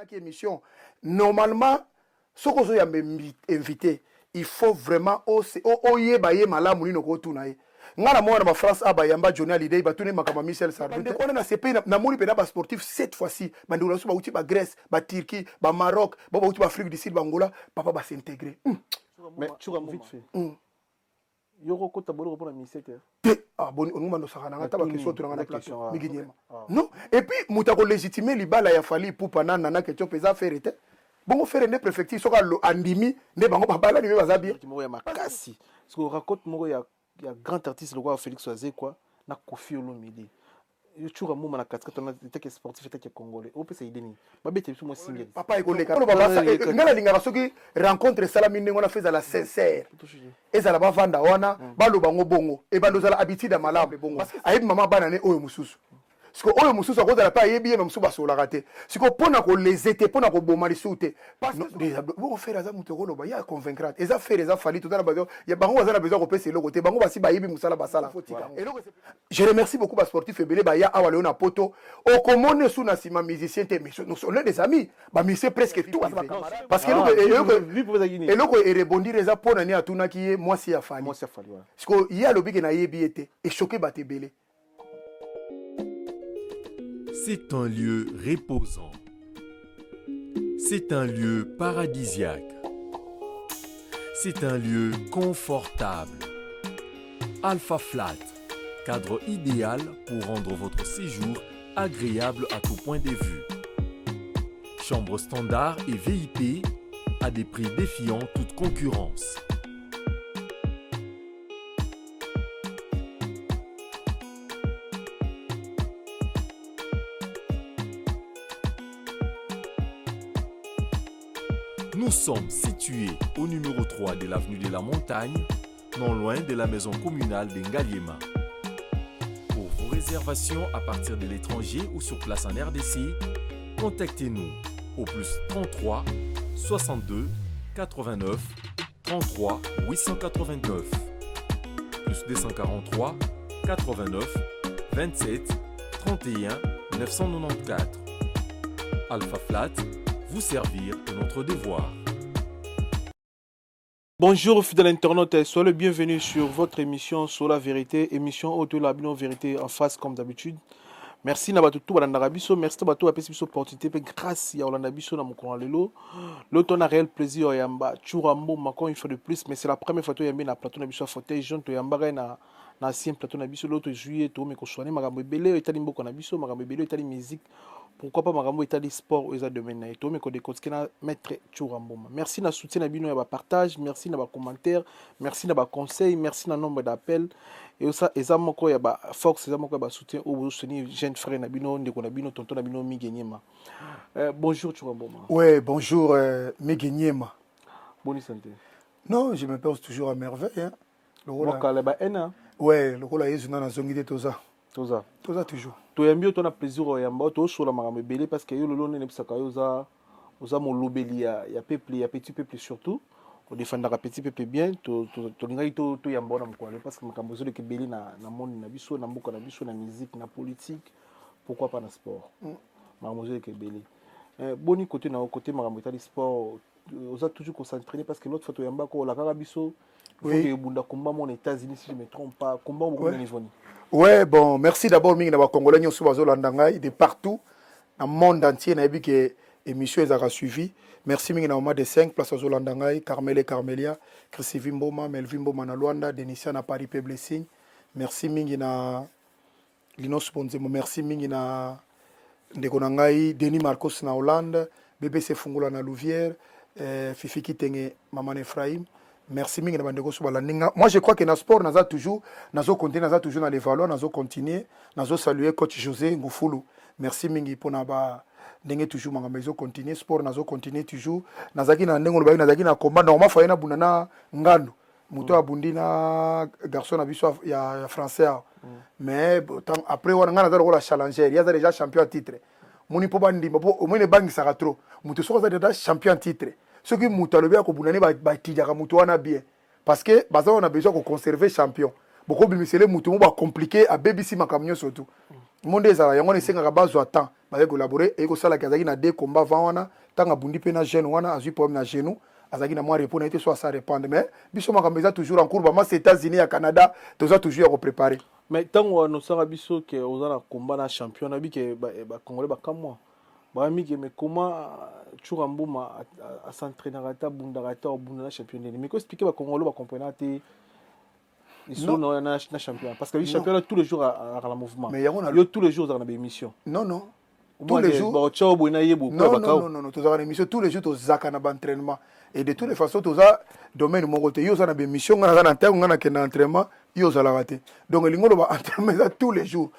Maki émission normalement soki ozoyamba invité, il faut vraiment oyeba ye malamu nini okotuna ye. Ngai na mwana bafrance a bayamba Johnny Hallyday, batuni makambo ya Michel Sardou te. Wana na sepei, namoni mpena basportif cette fois-ci, bandeko na biso bauti bagrèce, baturquie, bamaroc, bao bauti baafrique du Sud, bangola, papa, bas'intégrer. Mais vite fait, yo kokota boloko mpona mise te? Te, ah, boni olingi bandosaka nanga ta baquestion otunanga na plateau mingi nyema. Non, et puis moto akolégitime libala ya Fally Ipupa na Nana Ketchup eza Ferre te. Bongo Ferre nde préfecture, soki andimi nde bango babalani mpe baza bien. Moko ya makasi, parce que raconte moko ya grand artiste lokola Félix Wazekwa na Koffi Olomide, yo Tshoura Mboma na katikati wana, etake sportif, etake congolais, opesa idée nini? Babeta biso mwa single. Papa, ekoleka. Ngai nalingaka soki rencontre esalami ndenge wana, fo ezala sincère, ezala bavanda wana, baloba ngo bongo, ebanda ozala habitude ya malamu. Bongo ayebi mama bana ne oyo mosusu, siko oyo mosusu akozala mpe ayebi ye, me mosusu basololaka te. Siko mpo na koleze te, mpo na koboma lisusu te. Bongo Ferre aza moto ekoloba ye aconvaincre. Eza Ferre, eza Fally, toza na bango, baza na besoin kopesa eloko te. Bango basi bayebi mosala basala. Je remercie beaucoup basportif ebele baya awa lelo na poto. Okomona esu na nsima musicien te, mais nous sommes des amis, bamusicien presque tout, parce que eloko erebondir eza mpo na nini? Atunaki ye mwasi ya Fally, siko ye alobi ke nayebi ye te. Echoquer bato ebele. C'est un lieu reposant. C'est un lieu paradisiaque. C'est un lieu confortable. Alpha Flat, cadre idéal pour rendre votre séjour agréable à tout point de vue. Chambre standard et VIP à des prix défiant toute concurrence. Nous sommes situés au numéro 3 de l'avenue de la Montagne, non loin de la maison communale de Ngaliema. Pour vos réservations à partir de l'étranger ou sur place en RDC, contactez-nous au plus 33 62 89 33 889, plus 243 89 27 31 994. Alpha Flat, vous servir est notre devoir. Bonjour fidèles internautes, soyez le bienvenu sur votre émission sur la vérité, émission autour de la vérité en face comme d'habitude. Merci na bato tout balandaka biso, merci na bato bapesi biso opportunité mpe grâce ya kolanda biso na mokolo ya lelo. Lelo na réel plaisir oyamba Tshoura Mboma encore une fois de plus, mais c'est la première fois toyambi na plateau na biso ya fauteuil jaune. Toyambaka ye na ancien plateau na biso. Lelo tozwi ye, tokomi koswane makambo ebele oyo etali mboka na biso, makambo ebele oyo etali musique, pourquoi pas makambo etali sport oyo eza domaine na ye. Tokomi kodécortiquer na maître Tshoura Mboma. Merci na soutien na bino ya bapartage, merci na bacommentaire, merci na baconseil, merci na nombre d'appel. Eza eza moko ya baforce, eza moko ya basoutien oyo bozosoutenir jeune frère na bino, ndeko na bino, tonton na bino Mige Nyema. Bonjour Tshoura Mboma. Ouais, bonjour Mige Nyema. Boni santé? Non, je me pense toujours à merveille, hein. Mokala ba ena. Ouais, lokola Yesu na nazongi te, toza. Toza. Toza toujours. Toyambi yo, tona plaisir oyamba, tosola makambo ebele, parce que yo lelo nde nayebisaka yo, oza molobeli ya peuple, ya petit peuple surtout. Odefendaka petit peuple bien. Tolingaki toyamba wana mokolo, parce que makambo ezoleka ebele na monde na biso, na mboka na biso, na musique, na politique, pourquoi pas na sport. Makambo ezoleka ebele. Boni côté na yo, côté makambo etali sport, oza toujours concentré? Parce que l'autre fois toyambaka, olakaka biso ebunda combat mo na États-Unis, si je me trompe pas. Combat bokomi na niveau nini? Ouais, bon, merci d'abord mingi na bacongolais nyonso bazolanda ngai de partout na monde entier. Nayebi ke émission ezalaka suivi. Merci mingi na mama de 5 place azolanda ngai, Carmele, Carmelia, Christivi Mboma, Melvi Mboma na Lwanda, Denisia na Paris pe Blessing. Merci mingi na Linos Bonzemo, merci mingi na ndeko na ngai Denis Marcos na Hollande, BBC Fungula na Louvière, Fifi Kitenge, mama na Ephraim. Merci mingi na bandeko so balandi nga. Moi, je crois que na sport naza toujours, nazo continuer, naza toujours na Levallois, nazo continuer, nazo saluer coach José Ngufulu. Merci mingi mpona ba ndenge toujours makambo ezo continuer. Sport nazo continuer toujours. Nazalaki na ndenge olobaki, nazalaki na combat normal, faye nabunda na Ngando, moto abundi na garçon na biso ya français awa. Mais après wana ngai naza lokola challenger, ye aza déjà champion ya titre. Moni mpo bandima, mpo omoni ebangisaka trop moto soki aza déjà champion ya titre. Soki moto alobi akobunda ne, batidiaka moto wana bien, parce que baza wana besoin koconserver champion. Bokobimisele moto mo bacompliquer, abebisi makambo nyonso tu. Monde ezala yango wana, esengaka bazwa temps, bazali koélaborer. Eye kosalaki, azalaki na deux combats avant wana. Ntango abundi mpe na jeune wana, azwi problème na genou, azalaki na mwa repos na ye te, so asa répandre. Mais biso makambo eza toujours en cours. Bamasa États-Unis, ya Canada, toza toujours ya kopréparer. Mais ntango wanosaka biso ke oza na combat na champion, nayebi ke bacongolais bakamwa, bayambi ke mais comment Tshoura Mboma as'entraînaka te, abundaka te, abunda na champion ndeni? Mais koexpliquer bacongolais bacomprena te lisolo na champion, parce que lui, champion là, tous les jours azalaka na mouvement. Mais yango yo, tous les jours ozalaka na baémission. Non, tous les jours. Baotya boye na ye boye. Non, non, non, non, tozalaka na émission tous les jours, tozalaka na baentraînement et de toutes les façons toza domaine moko te. Yo oza na baémission, ngai naza na ntango ngai nakende na entraînement, yo ozalaka te. Donc elingi oloba entraînement eza tous les jours.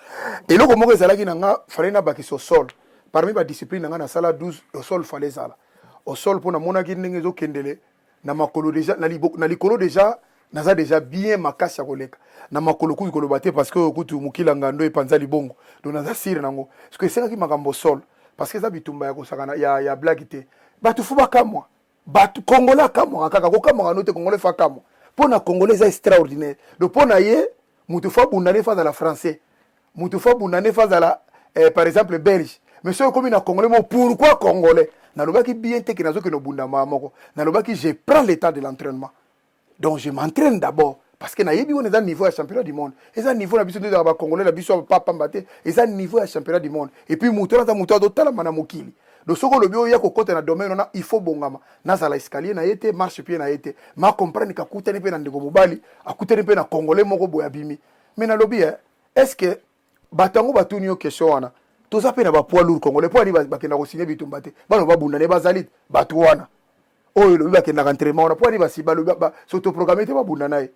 Eloko moko ezalaki na nga, fallait nabakisa au sol. Parmi badiscipline na ngai nasala 12, au sol fallait ezala au sol, mpo namonaki ndenge ezokendele na makolo déjà, na likolo déjà naza déjà bien makasi ya koleka na makolo. Kutu koloba te, parce que oyo kutu mokila ngando epanza libongo. Donc naza sûr nango, parce que esengaki makambo sol, parce que eza bitumba ya kosakana, ya blague te. Bato faut bakamwa, bato congolais akamwaka kaka, kokamwaka no te. Congolais faut akamwa, mpo na congolais eza extraordinaire. Donc mpo na ye, moto faut abunda ne faut azala français, moto faut abunda ne faut azala par exemple belge. Mais soki okomi na congolais mo, pourquoi congolais? Nalobaki bien te ke nazokende obunda maa moko. Nalobaki je prends le temps de l'entraînement, donc je m'entraîne d'abord, parce que nayebi wana eza niveau ya championnat du monde. Eza niveau na biso nde ezalaka bacongolais na biso pamba te. Eza niveau ya championnat du monde. Et puis moto wana aza moto azotalama na mokili. Donc soki olobi oya kokɔta na domaine wana, il faut bongama. Nazala escalier na ye te, marche pied na ye te. Ma comprendre ke akutani mpe na ndeko mobali, akutani mpe na congolais moko boye abimi. Mais nalobi est ce que bato yango batuni yo question wana? Toza mpe na bapoids lourd congolais, mpo ani bakenda kosigne bitumba te? Bana babunda ne bazali bato wana oyo elobi bakendaka entraînement wana, mpo ani basi balobi s'autoproclamer te, babunda na ye?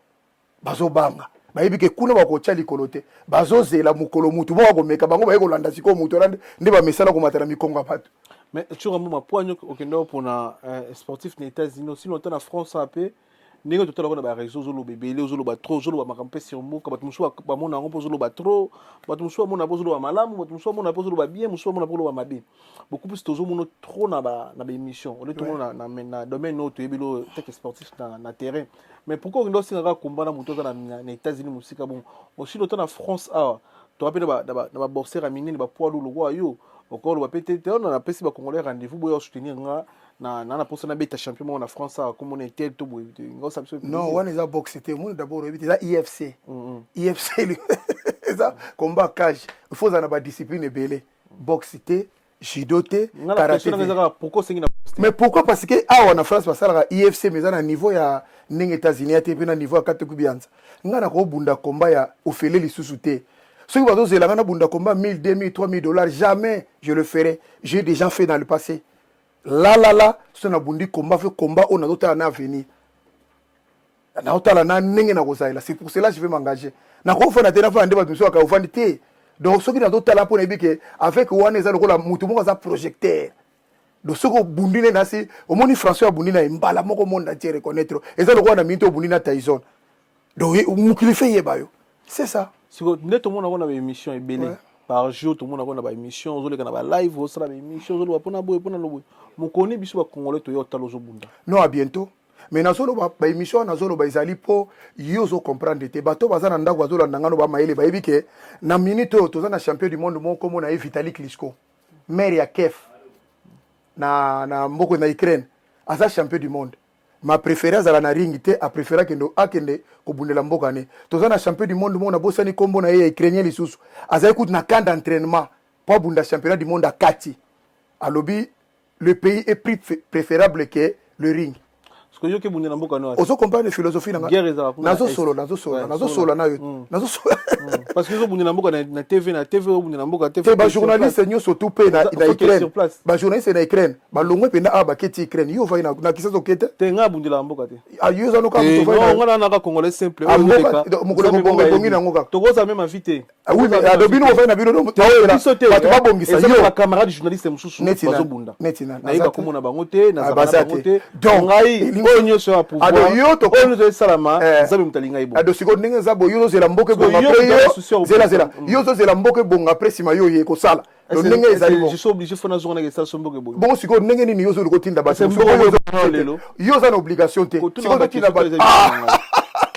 Bazobanga, bayebi ke kuna bakotya likolo te. Bazozela mokolo mutu moko akomeka bango, baye kolanda sikoyo mutu wana nde bamesana komata na mikongo ya bato. Mais Tshoura Mboma, po ani okende mpona sportif na États-Unis aussi longtemps, na France mpe ndenge totalaka na baréseau, ozoloba ebele, ozoloba trop, ozoloba makambo mpe sur mboka, bato mosusu bamona yango mpo ozoloba trop, bato mosusu bamona mpo ozoloba malamu, bato mosusu bamona mpo ozoloba bien, mosusu bamona mpo ozoloba mabe. Beaucoup plus tozomona trop na baémission ole, tomona na domaine oyo toyebi lo teke sportif na terrain. Mais pourquoi okende osengaka komba na moto aza na États-Unis mosika bongo, aussi longtemps na France awa toa mpe na baboxeur ya minene, bapoids lourd lokola yo? Okoloba mpe te te ona napesi bacongolais rendez-vous boya soutenir nga na mposa nabeta champion moko na France awa, komona etel to boye nga osala biso. Non, wana eza boxe te. Omoni, d'abord oyebi te, eza IFC. IFC eza combat cage, il faut ozala na badiscipline ebele, boxe te, judo te, karaté te. Pourquoi osengi na Mais pourquoi? Parce que awa na France basalaka IFC, mais eza na niveau ya ndenge États-Unis ya te, mpe na niveau ya Kate Kubianza. Ngai nakobunda combat ya ofele lisusu te. Soki bazozela ngai nabunda combat 1000, 2000, 3000 dollars, jamais je le ferai. J'ai déjà fait dans le passé. La la la, so nabundi combat fe combat oyo nazotala na avenir, naotala na ndenge nakozalela. C'est pour cela je vais m'engager. Nakofanda te, nafanda nde bato mosusu baka ofandi te. Donc soki nazotala mpo nayebi ke avec wana eza lokola motu moko aza projecteur. Donc soki obundi nde nasi omoni François abundi na ye mbala moko, monde entier reconnaître. Eza lokola na minute obundi na Tyson, donc mokili fe yeba yo, c'est ça. Siko nde tomona ngo na baémission ebele par jour, tomona ngo na baémission, ozoleka na balive, osala baémission, ozoloba mpona boye, mpona loboye. Mokoni biso bacongolais toya otala ozobunda. Non, à bientôt. Mais nazoloba baémission wana, nazoloba ezali mpo yo ozocomprendre te. Bato baza na ndako bazolanda ngano, bamayele bayebi ke na minute oyo toza na champion du monde moko, komona ye Vitali Klitschko, maire ya Kiev na mboka na Ukraine, aza champion du monde. Ma préféré azala na ring te, apréféré akende kobundela mboka ne. Toza na champion du monde moko, nabosani nkombo na ye, ya ukrainien lisusu, azali kutu na camp d'entraînement mpo abunda championnat du monde. Akati alobi le pays est plus préférable que le ring. Parce que yo ke bunde na mboka no. Ozo comprendre philosophie na nga? Guerre ezala kuna. Nazosolola, nazosolola, nazosolola na yo, nazosolola. Parce que ozobunde na mboka na TV, na TV obunde na mboka te. Te, bajournaliste nyonso tu mpe na Ukraine, bajournaliste na Ukraine balongwe mpenza awa, baketi Ukraine. Yo ovai na Kisasa, oke te? Te, nga abundelaka mboka te. Yo oza noka. Nga na naka congolais simple. Mokolo kobonga ebongi nango kaka. Tokozala même avi te. Oui, mais ado bino bovai na bino. Biso te. Bato babongisa yo bacamarade journaliste mosusu bazobunda, nayeba komona bango te, nazala na bango te. Ngai oyo nyonso ya pouvoir, oyo nyonso esalama, Nzambe moto alingai bo. Ado sikoyo ndenge eza boye, yo ozozela mboka ebonga pre, yo zelazela, yo ozozela mboka ebonga pre, nsima yo oye kosala. Donc ndenge ezali bon, je suis obligé, faut nazonga na esala so mboka ebongi. Bongo sikoyo ndenge nini yo ozoluka otinda bato? Yo oza na obligation te, sikoyo ozotinda bato.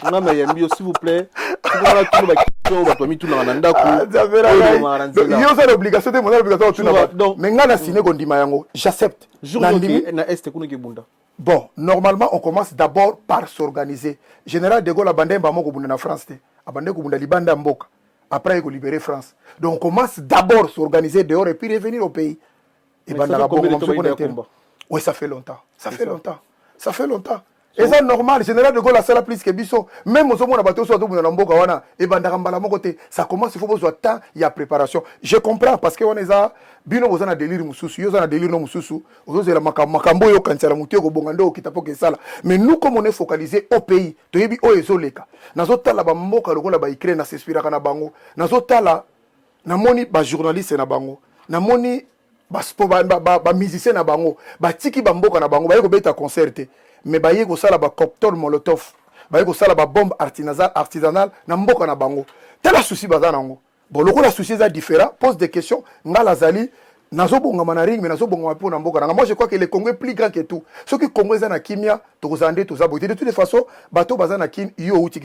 Nga nayambi yo, s'il vous plaît, tuna. Oyo bato bamitunaka na ndako. Ah, Nzambe na Oyo ngai. elongaka na nzela. Yo oza na obligation te, moza na obligation otuna Tshoura, bato. donc- Mais ngai na sine kondima yango, j'accepte. Jour Nandimi. oyo na Est kuna kebunda. Bon, normalement, on commence d'abord par s'organiser. Général de Gaulle abandé mbamo kobunda na France te. Abandé kobunda libanda mboka. Après, il faut libérer France. Donc, on commence d'abord s'organiser dehors et puis revenir au pays. Et Mais ça fait combien de temps il y a combat? Oui, ça fait longtemps. Ça fait longtemps. Ça fait longtemps. Eza normal, général de Gaulle asala plus que biso. Même ozomona bato oyo azobunda na mboka wana, ebandaka mbala moko te. Ça commence, il faut bozwa temps ya préparation. Je comprends, parce que wana eza bino boza na délire mosusu, yo oza na délire no mosusu, ozozela makambo oyo okanisela motu ekobonga nde okita mpo kesala. Mais nous, comme on est focalisé au pays, toyebi oyo ezoleka. Nazotala bamboka lokola baUkraine, nas'inspiraka na bango. Nazotala, namoni bajournaliste na bango, namoni bamusicien na bango, batiki bamboka na bango, baye kobeta concert te, mais baye kosala bacocktail Molotov, baye kosala babombe artisanale na mboka na bango. Tala souci baza nango. Bon, lokola souci eza différent, pose des questions. Nga nazali nazobongama na ring, mais nazobongama mpo na mboka nanga. Moi, je crois que le Congo est plus grand que tout. Soki Congo eza na kimia, tokozala nde toza boye te. De toutes les façons, bato baza na Kini, yo outi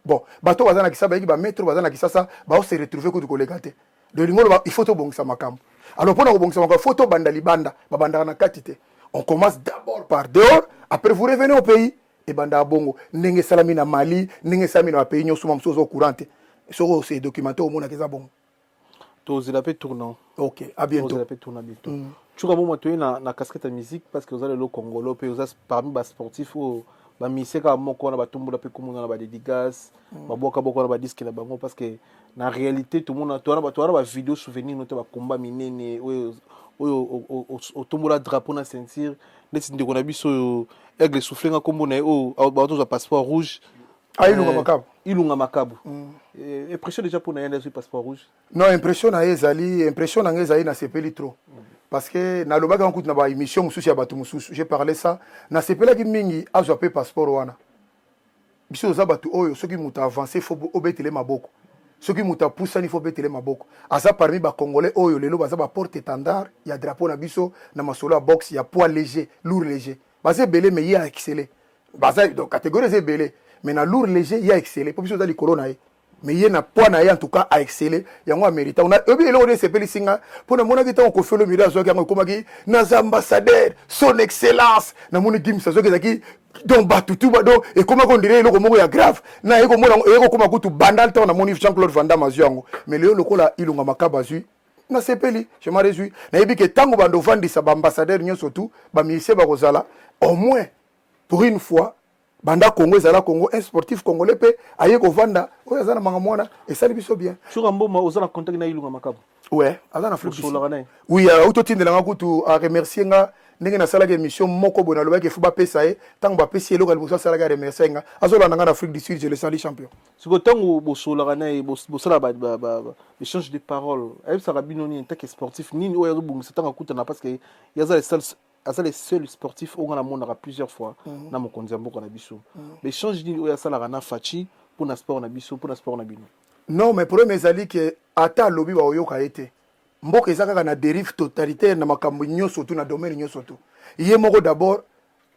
bon, bato baza na Kisasa, bayeki bametro, baza na Kisasa, baose retrouver kutu koleka te. De lingo loba, il faut tobongisa makambo. Alors, mpona kobongisa makambo, faut tobanda libanda, babandaka na kati te. On commence d'abord par dehors, après vous revenez au pays. Ebandaka bongo, ndenge esalami na Mali, ndenge esalami na bapays nyonso. Ma mosusu oza au courant te. Soki ose documenter, omonaka eza bongo. Tozela mpe tournant. Ok, à bientôt. Tozela mpe tournant bientôt. Tshoura Mboma, toye na casquette ya musique, parce que oza lelo congolo mpe oza parmi basportif oyo bamusicien kaka moko wana batombola mpe komona na badédicace, babwaka bwaka na badisque na bango, parce que na réalité tomona towana bavideo souvenir no te, bakomba minene oyo otombola drapeau na ceinture, neti ndeko na biso oyo Aigle Souffle, nga nkombo na ye oyo batozwa passeport rouge. Ah, Ilunga Makabu. Ilunga Makabu. Impression déjà mpona ye nde azwi passeport rouge? Non, impression na ye ezali, impression na ngai ezali, nasepeli trop, parce que nalobaki yango kutu na baémission mosusu ya bato mosusu, j'ai parlé ça. Nasepelaki mingi azwa mpe passeport wana. Biso toza bato oyo, soki moto avance, faut obetele maboko. Soki moto apusani, faut obetele maboko. Aza parmi bacongolais oyo lelo baza baporte étendard ya drapeau na biso na masolo ya boxe ya poids léger, lourd léger. Baza ebele, mais ye aexcellé. Baza donc catégorie eza ebele, mais na lourd léger ye aexcellé, mpo biso toza likolo na ye, mais ye na poids na ye, en tout cas aexcellé. Yango amérita. Oyebi eloko nde esepelisi nga? Mpo namonaki ntango Koffi Olomide azwaki yango, ekomaki naza ambassadeur, son excellence. Namoni Gims azwaki, ezalaki donc bato tu, donc ekomaki on dirait eloko moko ya grave. Na ye komona eye kokóma kutu bandal ntango namoni Jean Claude Van Damme azwi yango. Mais lelo lokola Ilunga Makaba azwi, nasepeli, je m'en réjouis. Nayebi ke ntango bando ovandisa baambassadeur nyonso tu, bamusicien bakozala au moins pour une fois banda Congo ezala Congo, un sportif congolais mpe aye kovanda oyo aza na makambo wana, esali biso bien. Tshoura Mboma, oza na contact na Ilunga Makabu? Ouais, aza na Afrique du Sud. Osolaka na ye? Oui, auti otindelanga kutu, aremercier nga ndenge nasalaki émission moko boye, nalobaki efu bapesa ye. Ntango bapesi ye, eloko ya liboso asalaki, aremercier nga. Azolanda nga na Afrique du Sud, je le sali, champion. Sikoyo ntango bosolaka na ye, bosala échange de parole, ayebisaka bino nini tant que sportif? Nini oyo azobongisa ntango akutana? Parce que ye aza le seul, aza le seul sportif oyo nga namonaka plusieurs fois na mokonzi ya mboka na biso. Baéchange nini oyo asalaka na Fatshi mpona sport na biso, mpona sport na bino? Non, mais problème ezali ke ata alobi, baoyoka ye te. Mboka eza kaka na dérive totalitaire na makambo nyonso tu, na domaine nyonso tu. Ye moko d'abord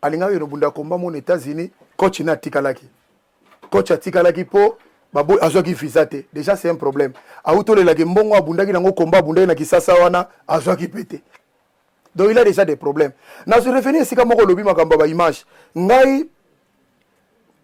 alingaki kobunda komba mona États-Unis, coach ne atikalaki, coach atikalaki mpo babo azwaki visa te. Déjà c'est un problème. Auti olelaki mbongo abundaki nango, komba abundaki na Kisasa wana, azwaki mpe te. Donc il a déjà des problèmes. Nazo revenir esika moko olobi makambo ya baimage. Ngai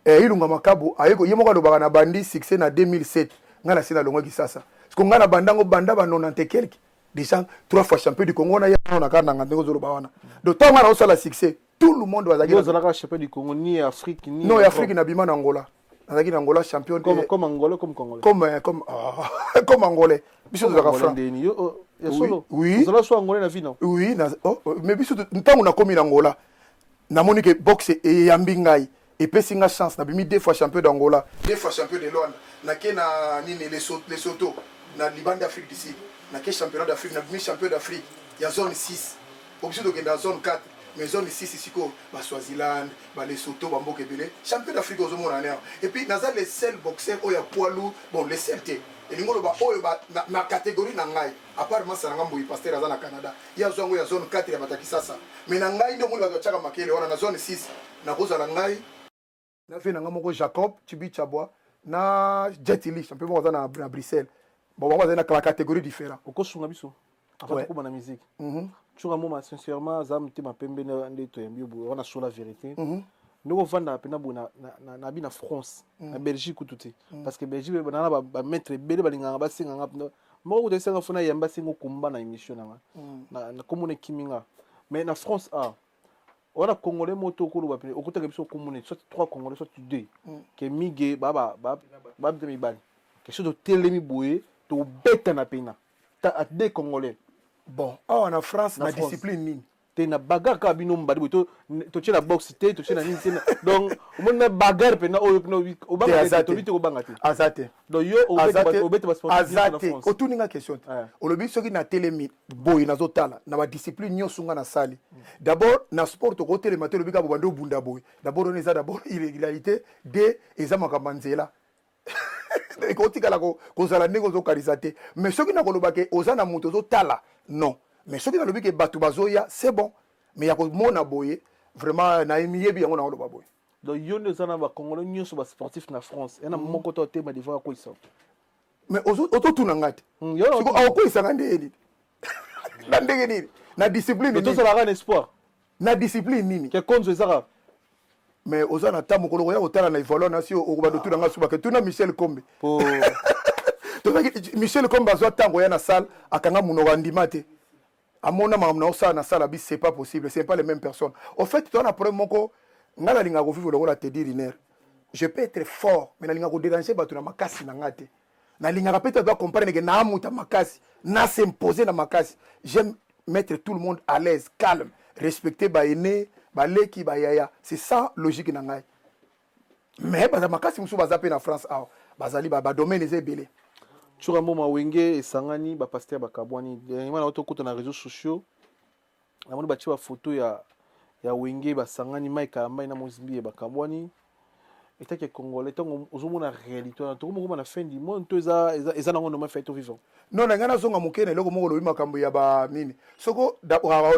Ilunga Makabu ayeko, ye moko alobaka na bandi succès na 2007. Ngai nasi nalongwa Kisasa, parce que ngai na bandango banda ba 90 et quelque, déjà trois fois champion du Congo wana ye na kaka nanga ndenge ozoloba wana. Donc ntango ngai naosala succès, tout le monde bazalaki Yo ozalaka champion du Congo ni Afrique ni Non, Afrique nabima na Angola, nazalaki na Angola champion. Comme angolais, comme congolais? Comme angolais. Biso tozalaka franc. Ndeni yo, oh, ya solo? Oui. Ozala so angolais na vie, non? Oui, oh, mais biso ntango nakomi na Angola, namoni ke boxe eyambi ngai, epesi nga chance. Nabimi deux fois champion d'Angola, deux fois champion de Luanda. Nake na nini, Lesotho, na libanda d'Afrique du Sud, nake championnat d'Afrique, nabimi champion d'Afrique ya zone 6. Po biso tokende ya zone 4, mais zone 6 sikoyo baswaziland, balesotho, bamboka ebele. Champion d'Afrique ozomona ne awa. Et puis naza le seul boxeur oyo ya poids lourd, bon, le seul te, elingi oloba oyo na catégorie na ngai, à part masa na nga Mboyi Paster, aza na Canada, ye azwa yango ya zone 4 ya bato ya Kisasa. Mais na ngai nde omoni bato batiaka makele wana na zone 6, nakozala ngai na ve na nga moko, Jacob Tibi Chabwa. Na Jet Li, champion moko aza na Bruxelles. Bon, bango bazali na catégorie différent. Okosunga biso avant tokóma na musique. Tshoura Mboma, sincèrement, aza motema pembe nde toyambi yo boye wana sur la vérité. Ndenge ovandaka mpena boye na bi na France, na Belgique kutu te, parce que Belgique nana bamaître ebele balingaka basenganga moko kutu esenga fona yamba asenga okomba na émission nanga na komona ekimi nga. Mais na France a wana Congolais moto okoloba pene okotaka biso okomona soit trois Congolais, soit deux ke mige babita mibali ke soki totelemi boye tobetana pena a deux Congolais. Bon, awa na France, na discipline nini? Te, na bagarre kaka bino mibali boye, totie na boxe te, totie na nini te. Donc omoni na bagarre mpena oyo pena tobi te kobanga te. Aza te. Donc yo obeta basportif? Aza te. Otuni nga question te. Olobi soki natelemi boye nazotala na badiscipline nyonso nga nasali. D'abord, na sport tokotelema te, olobi kaka bobandi obunda boye. D'abord wana eza d'abord irrégularité de eza makambo ya nzela, ekotikala kozala ndenge ozokanisa te. Mais soki nakoloba ke oza na moto ozotala, non. Mais soki nalobi ke bato bazoya, c'est bon. Mais ya komona boye, vraiment nayemiyebi yango nakoloba boye. Donc yo nde oza na bacongolais nyonso basportif na France ya na moko to otema devant akweyisa? Mais ozotuna nga te, akokweyisanga nde nini, na ndenge nini, na discipline? Tozalaka na espoir. Na discipline nini? Ke konzo ezaka. Mais oza na ta mokolo koya kotala na evalua na si okobanda otuna nga subaka. Tuna Michel Kombe. Tozalaki Michel Kombe azwa ntango ya na salle, akanga monoko, andima te, amona makambo na osala na salle abi c'est pas possible, c'est pas les mêmes personnes. Au fait, toza na problème moko. Nga nalingaka kovivre lokola Teddy Riner. Je peux être fort, mais nalingaka kodéranger bato na makasi na nga te. Nalingaka peut-être bacomprendre ke naamuta makasi na s'imposer na makasi. J'aime mettre tout le monde à l'aise, calme, respecter baene, baleki, bayaya. C'est ça logique na ngai. Mais baza makasi mosusu baza mpe na France awa, bazali badomaine eza ebele. Tshoura Mboma, Wenge esangani, bapasteur bakabwani. Dernièrement na tokota na réseaux sociaux, namoni batie bafoto ya Wenge basangani, Mike Alambai na Moïse Mbiye bakabwani. Etaki Congolais, ntango ozomona réalité wana, tokomokoma na fin du monde to eza nango normal, fait tovivre? Non, na ngai nazonga moke na eloko moko. Olobi makambo ya banini, soko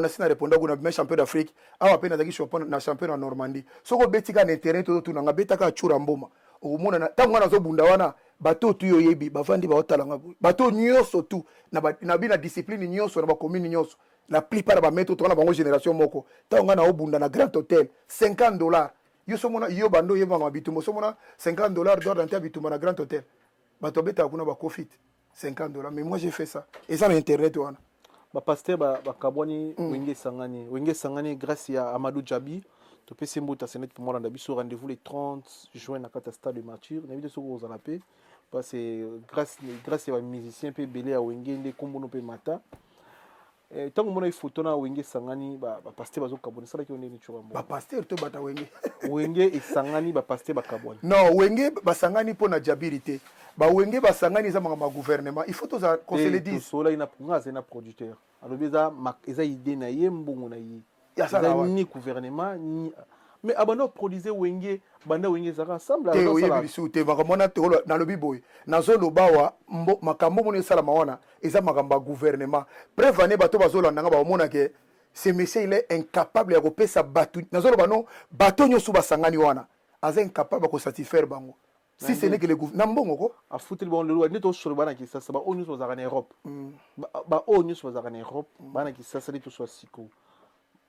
nasi na répondre kuna bima champion d'Afrique awa mpe nazalaki na champion na Normandie. Soki obeti kaka na internet, ozotuna nga, betaka Tshoura Mboma, okomona ntango nga nazobunda wana, bato tu yo oyebi bavandi baotala nga boye. Bato nyonso tu na bi na discipline nyonso, na bacommune nyonso, la plupart ya bamaître toka na bango génération moko. Ntango nga naobunda na Grand Hôtel, 50 $, yo somona, yo bando oyebaka bitumba, osomona 50 $ droit d'entrée ya bitumba na Grand Hôtel, bato babetaka kuna bakofi te 50 $. Mais moi, j'ai fait ça, eza na internet wana. Bapasteur bakabwani, Wenge esangani. Wenge esangani grâce ya Amadou Djabi. Topesi mbote asenet mpo molanda biso. Rendez-vous le 30 juin na kati ya Stade de Martyr. Nayebi te soki kozala mpe, parce grâce ya bamusicien mpe ebele ya Wenge nde kombono mpe mata. Ntango omona foto na Wenge esangani, bapasteur bazokabwana, esalaki yo ndeni, Tshoura? Bapasteur to bata Wenge? Wenge esangani, bapasteur bakabwani. Non, Wenge basangani mpo na Jabiri te. Bawenge basangani eza makambo ya gouvernement. Il faut toza qu'on se le dise. Tosolaki na nga, azali na producteur, alobi eza idée na ye, mbongo na ye, eza ni gouvernement ni, mais abanda oproduise Wenge, banda Wenge ezalaka ensemble. Te, oyebi lisusu te makambo wana. Nalobi boye, nazoloba awa, makambo moni esalama wana eza makambo ya gouvernement. Preuve ane, bato bazolanda nga baomona ke ce monsieur, il est incapable ya kopesa bato. Nazoloba no, bato nyonso basangani wana, aza incapable ya kosatisfaire bango, si ce n'est que le na mbongo ko. Afuteli bango lelo nde tosolo bana Kisasa, baoyo nyonso bazalaka na Europe, baoyo nyonso bazalaka na Europe, bana Kisasa nde toswa sikoyo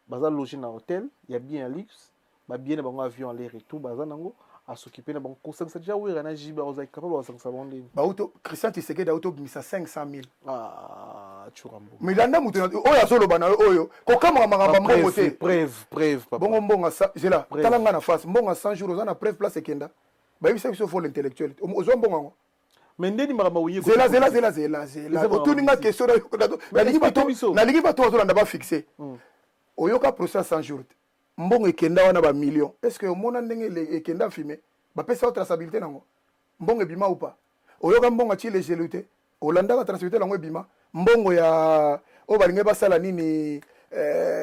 baza loge na hotel ya bien, ya luxe, babien na bango, avion aller retour baza nango, as'occupe na bango. Kosangisa déjà Wera na JB, ozali capable basangisa bango ndeni? Bauto Christian Tshisekedi auto obimisa 500 000. Ah, Tshoura Mboma. Mais landa moto oyo azoloba na yo oyo, kokamaka makambo mbongo te. Preuve, preuve, papa. Bongo mbongo zela, tala nga na face. Mbongo 100 jours, oza na preuve place ekenda? Bayebisa biso vol intellectuel, ozwa mbongo yango? Mais ndeni makambo oye? Zela, zela, zela, zela, zela. Otuni nga question, nalingi bato bazolanda bafixe. Oyoka procès ya 100 jours te? Mbongo ekenda wana bamillion, est ce que omona ndenge ekenda fume? Bapesa yo traçabilité nango, mbongo ebima ou pas? Oyoka mbongo atie legelu te? Olandaka traçabilité nango ebima? Mbongo ya oyo balingi basala nini,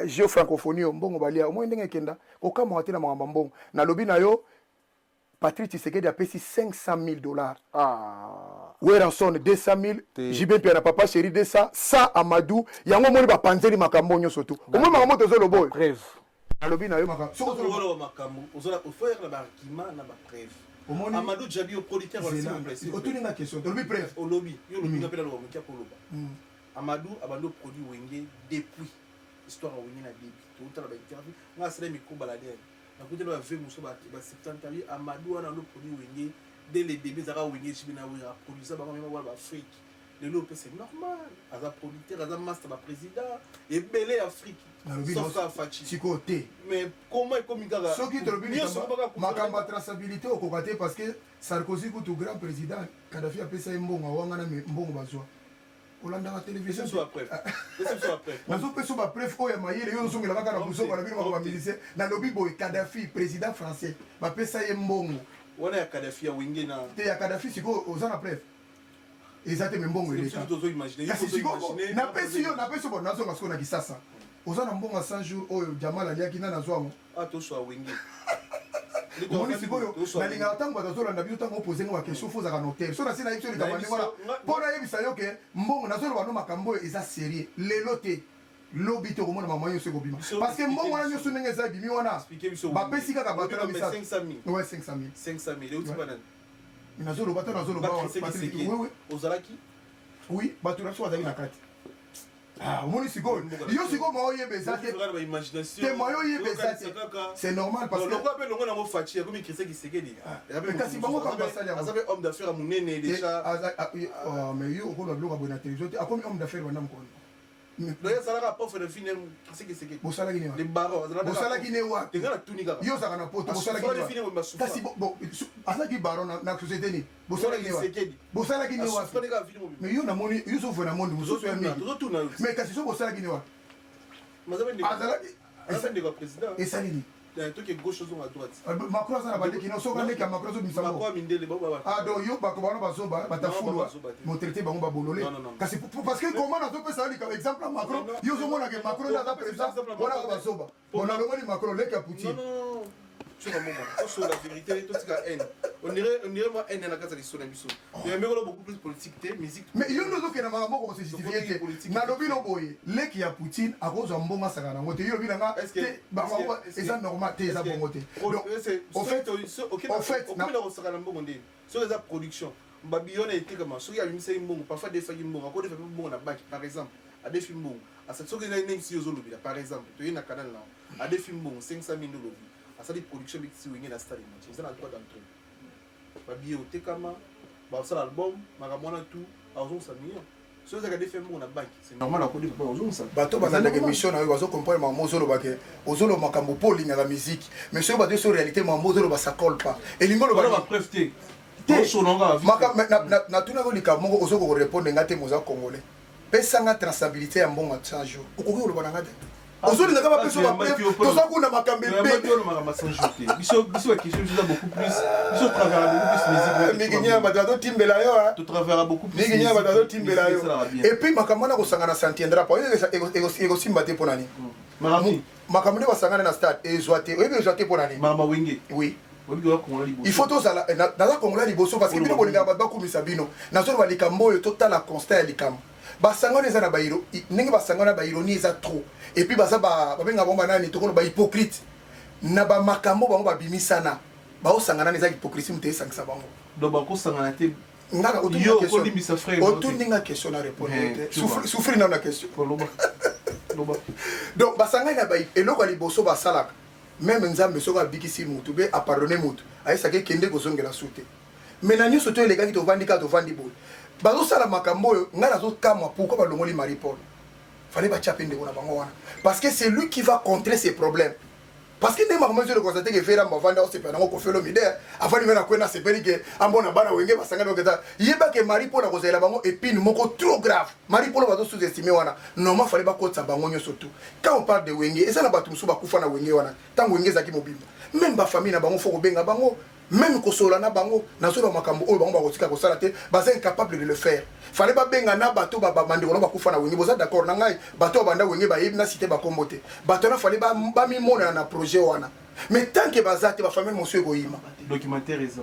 jeu francophonie oyo, mbongo balia, omoi ndenge ekenda? Kokamwaka te na makambo ya mbongo. Nalobi na yo, Patrick Tshisekedi apesi 500 000 $. Ah. Werrason 200 000. JB mpe na Papa Chéri 200 100 Amadou yango omoni bapanzeli makambo nyonso tu. Omoni makambo tozoloba oyo? Preuve. Nalobi na yo makambo, makambo ozoyaka na baargument na bapreuve. Omoni Amadou Djabi, producteur, s'il vous plaît. Otuni nga question, tolobi preuve. Olobi, yo olobi nga mpe naloba moke akoloba. Amadou abandi produit Wenge depuis histoire ya Wenge na début. Totala ba interview, nga asala micro baladeur. Nakuteli ba vieux mosusu ba 70 abi Amadou wana ando produit Wenge dès le début, ezalaka Wenge JB na Wera, produisa bango mema wana ba Afrique. Lelo mpe c'est normal, aza producteur, aza master, ba président ebele ya Afrique. Sauf ka Fatshi. Sikoyo te. Mais comment ekomi kaka soki tolobi makambo ya traçabilité, okoka te, parce que Sarkozy kutu grand président, Kadafi apesa ye mbongo, awanga na mbongo bazwa. Olandaka télévision, nazopesa bapreuve oyo ya mayele. Yo ozongela kaka na buzoba na bino, mako bamusicien. Nalobi boye, Kadafi, président français, bapesa ye mbongo. Wana ya Kadafi, ya Wenge na Te, ya Kadafi. Sikoyo oza na preuve eza te, me mbongo eleka. Kasi sikoyo napesi yo, napesi yo. Bon, nazonga sikoyo na Kisasa. Oza na mbongo ya 100 jours oyo Jamal aliaki, nani azwa yango? Omoni sikoyo, nalingaka ntango bato azolanda biso, ntango opose nga baquestion, faut ozalaka notaire. So nasi nayebi so likambo ndenge wana mpo nayebisa yo ke mbongo, nazoloba no makambo oyo eza sérieux. Lelo te, lobi te, okomona mama nyonso ekobima, parce que mbongo wana nyonso ndenge eza ebimi wana, bapesi kaka bato na misato. Ouais, 500 000. Nazoloba to nazoloba? Ozalaki? Oui, bato na biso bazalaki na kati. Omoni sikoyo, yo sikoyo ma oyeba eza te, te ma oyeba eza te, c'est normal, parce que lokwa mpe longo nango Fatshi akomi Christian Tshisekedi. Kasi bango kaka basali yango. Aza mpe homme d'affaires ya monene déjà. Mais yo okoloba biloko boye na télévision te. Akomi homme d'affaires banda mokolo? Donc ezalaka prof de vie, Christian Tshisekedi. Bosalaki ne? Le baron. Bosalaki ne wapi? Tenga na tuni kaka. Yo ozalaka na poto, bosalaki ne? Kasi azalaki baron na société nini? Bosalaki ne wapi? Bosalaki ne wapi? Mais yo namoni yo sofo na monde mosusu ya mingi. Mais kasi so bosalaki ne wapi? Azalaki esali nini? Toke gauche, ozonga droite. Macron aza na bandeki no, soki aleki ya Macron azobimisa. Ah, donc yo bako wana bazoba, batafulwa motraité bango babolole. Kasi parce que comment nazopesa yo likambo, exemple ya Macron, yo ozomonake Macron nde aza président wana, ka bazoba. Bon, nalongoli Macron, leki ya Poutine. Soka moma tosola vérité, totika haine. On dirait moi haine na kati ya liso na biso, mais beaucoup plus politique te, musique. Mais yo nde ozokende makambo moko kose justifier te. Nalobi no boye, leki ya Poutine akozwa mbongo asaka nango te. Yo lobi nanga te, bango eza normal te, eza bongo te. Donc au fait okomina kosaka na mbongo ndeni soki eza production babillon etekama? Soki abimisaki mbongo, parfois adefaki mbongo, akodefa mpe mbongo na banque. Par exemple, adefi mbongo, soki ndenge si ozolobela, par exemple toye na canal na adefi mbongo 500 000, olobi asali production, ebetisi Wenge na stade match, eza na droit d'entrée, babillet otekama, basala album, makambo wana tout, azongisa million. Soki ezalaka defi mbongo na banque, c'est normal akodefa mpo azongisa. Bato balandaka émission na yo bazocomprendre makambo ozoloba, ke ozoloba makambo mpo olingaka musique, mais soki bato so réalité, makambo ozoloba, ça colle pas. Elingi oloba bapreuve te. Natunaki likambo moko, ozokoka korépondre nga te. Moza congolais, pesanga traçabilité ya mbongo ya 100 jours. Okoki koloba na nga te, ozolingaka bapesa bapreuve, toza kuna makambo ebele. Biso baquestion, biso eza beaucoup plus, biso travaillera beaucoup plus musique. Mingi nyama bato bazotimbela yo. To travaillera beaucoup plus. Mingi nyama bato bazotimbela yo. Et puis makambo wana kosangana sentiendra pa ekosimba te. Mpo na nini? Makambo nde basangana na stade ezwa te. Oyebi ezwa te mpo na nini? Mama Wenge. Oui, il faut tozala. Naza Congolais liboso, parce que bino bolingaka bato bakumisa bino. Nazoloba likambo oyo, totala constat ya likambo. Basangano eza na ndenge basangano ya baironie eza trop. Et puis baza, babengaka bango banani, tokolo bahypocrite na bamakambo bango babimisana, baosangana eza hypocrisie, moto esangisa bango. Donc bakosangana te. Ngana otuni nga question, na répondre te, souffrir nano na question. Donc basangani na eloko ya liboso basalaka, même Nzambe soki abikisi mutu mpe apardonne mutu, ayesaki ekende kozongela su te. Mais na nyonso to elekaki, tovandi kaka, tovandi boye, bazosala makambo oyo. Ngai nazokamwa pourquoi balongoli Marie Paul. Fallait batia mpe ndeko na bango wana, parce que c'est lui qui va contrer ces problèmes, parce que ndenge makambo ezoli constate ke Verambo avandi, aosepela nango. Koffi Olomide avandi mpe na kwena, asepeli ke ambona bana Wenge basangani. Oketa yeba ke Marie Paul akozalela bango épine moko trop grave. Marie Paul bazo sous-estime wana. Normal, fallait bakotisa bango nyonso tout. Quand on parle de Wenge, eza na bato mosusu bakufa na Wenge wana ntango Wenge ezalaki mobimba. Même bafamille na bango, faut kobenga bango, même kosolola na bango. Nazoloba makambo oyo bango bakotika kosala te, baza incapable de le faire. Fallait babenga na bato bandeko na bakufa na Wenge. Boza d'accord na ngai, bato oyo banda Wenge bayebi na cité bakombo te. Bato wana fallait bamimonana na projet wana, mais tant que baza te, bafamille mosusu ekoyima. Documentaire eza.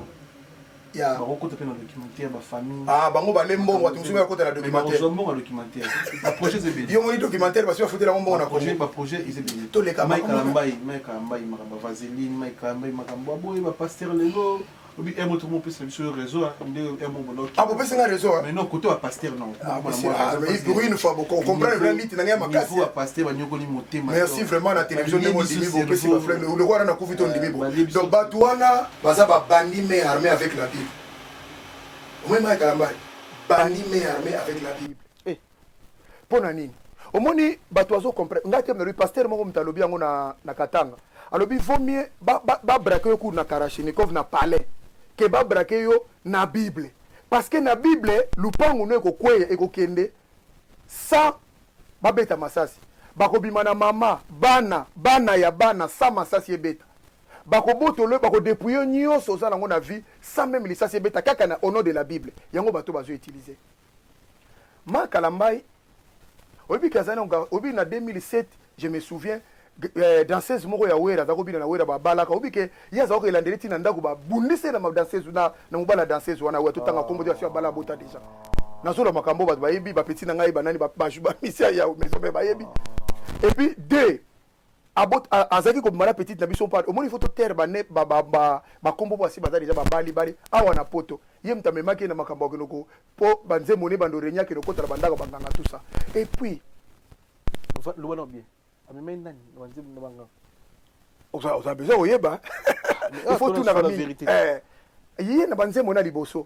Ya. Bakokota mpe na documentaire, bafamille. Ah, bango bale mbongo, bato mosusu bakota na documentaire. Bakozwa mbongo ya documentaire, baprojet eza ebele. Yo moni documentaire, basi bafutela yango mbongo na Congo. Baprojet eza ebele. Toleka. Mike Kalambai, Mike Kalambai, makambo ya vaseline, Mike Kalambai, makambo aboye bapasteur lelo. Obi un mot tout mopesa biso réseau nde un mot bono. Ah, bopesi nga réseau. Mais non, côté wa pasteur non. Ah, ah, mais pour une fois boko comprendre vraiment liti na nga makasi. Niveau wa pasteur banyokoli motema. Merci vraiment na télévision ndenge ondimi bopesi ba frère le roi na kufi to ndimi bo. Donc bato wana baza ba bandits mais armés avec la Bible. Omoni Mike Kalambay, bandit mais armé avec la Bible. Eh. Mpo na nini? Omoni bato bazo comprendre ngai te, nalobi pasteur moko moto alobi yango na Katanga, alobi vaut mieux babraquer yo kutu na Kalachnikov na palais ke babraquer yo na Bible, parce que na Bible lupangu no ekokweya, ekokende sans babeta masasi, bakobima na mama, bana, bana ya bana sans masasi ebeta, bakobotolo, bakodépouiller nyonso oza nango na vie sans même lisasi ebeta, kaka na au nom de la Bible. Yango bato bazoutiliser Mike Kalambay. Oyebi ke azali, oyebi, na 2007, je me souviens, danseuse moko ya Wera aza kobina na Wera, babalaka. Oyebi ke ye azalaka koelandeli ntina ndako, babundisi ye na danseuse na mobali ya danseuse wana. Oya totanga kombo te, asi abala, abota déjà. Nazola makambo bato bayebi, bapeti na ngai banani, bamisia ya maison mpe bayebi. Et puis deux, azalaki kobima na petite na biso mpa. Omoni, faut totere bakombo po asi baza déjà babali bali awa na Poto. Ye moto amemaki ye na makambo akende ko mpo banzembo ne bando renya akende kokotala bandako banganga, tout ça. Et puis Loba na bien, amemai nani na banzembo na banganga? Oza besoin koyeba, il faut tunaka mingi ye na banzembo na liboso.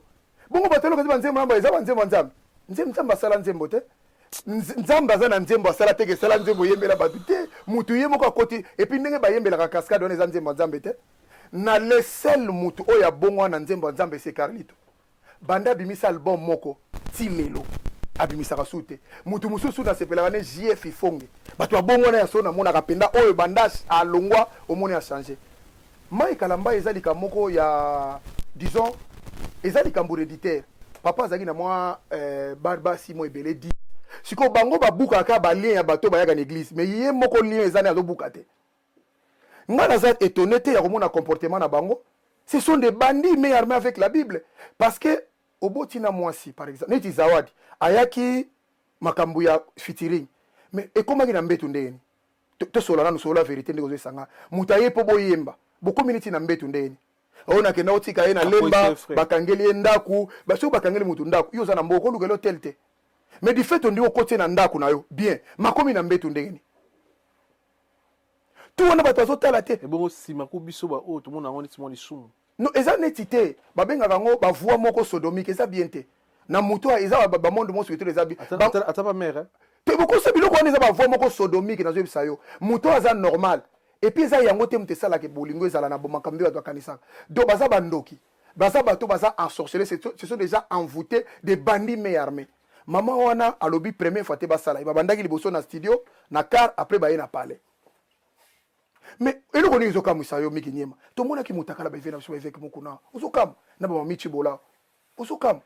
Bongo bato eloko eza banzembo na eza banzembo ya Nzambe. Nzembo, Nzambe asala nzembo te. Nzambe aza na nzembo asala te, esala nzembo oyembela bato te. Mutu ye moko akoti. Et puis ndenge bayembelaka cascade wana, eza nzembo ya Nzambe te. Na le seul mutu oyo abongwa na nzembo ya Nzambe, c'est Carlito. Banda abimisa album moko ti lelo, abimisaka su te. Mutu mosusu nasepelaka ne JF Ifonge. Bato babongwana ya so, namonaka mpenza oyo banda alongwa, omoni achanger. Mike Kalambay eza likambo moko ya, disons, eza likambo héréditaire. Papa azalaki na mwa basi mo ebele di. Sikoyo bango babukaka kaka balien ya bato bayaka na église, mais ye moko lien eza ne azobuka te. Nga naza étonné te ya komona comportement na bango. Ce sont des bandits mais armés avec la Bible, parce que oboti na mwasi, par exemple neti Zawadi, ayaki makambo ya featuring, mais ekomaki na mbeto ndenge nini? Tosola nanu, solola vérité. Ndenge ozoesanga moto aye mpo boyemba, bokomi neti na mbeto ndenge nini? Oyo nakenda otika ye na Lemba, bakangeli ye ndako. Soki bakangeli motu ndako, yo oza na mboko, olukeli hotel te. Mais du fait ondi okoti ye na ndako na yo bien, makomi na mbeto ndenge nini? Tu wana bato bazotala te. Ebongo nsima ku biso baoyo tomona yango neti mwa lisumu. Non, eza neti te. Babengaka yango bavoi moko sodomique, eza bien te na moto. Eza bamonde moko spirituel, eza bien. Ata bamare. Te, bokosa biloko wana, eza bavoi moko sodomique. Nazoyebisa yo, moto aza normal. Et puis eza yango te moto esalaka bolingo ezala na makambo nde bato bakanisaka. Donc baza bandoki, baza bato baza ensorcelés, ce sont déjà envoûtés, des bandits mais armés. Mama wana alobi première fois te basala ye, babandaki liboso na studio na car, après baye na palais. Mais eloko nini ezokamwisa yo, Miki Nyema? Tomonaki motakala baevêque na biso, baevêque moko na ozokamwa na bamamichi bola, ozokamwa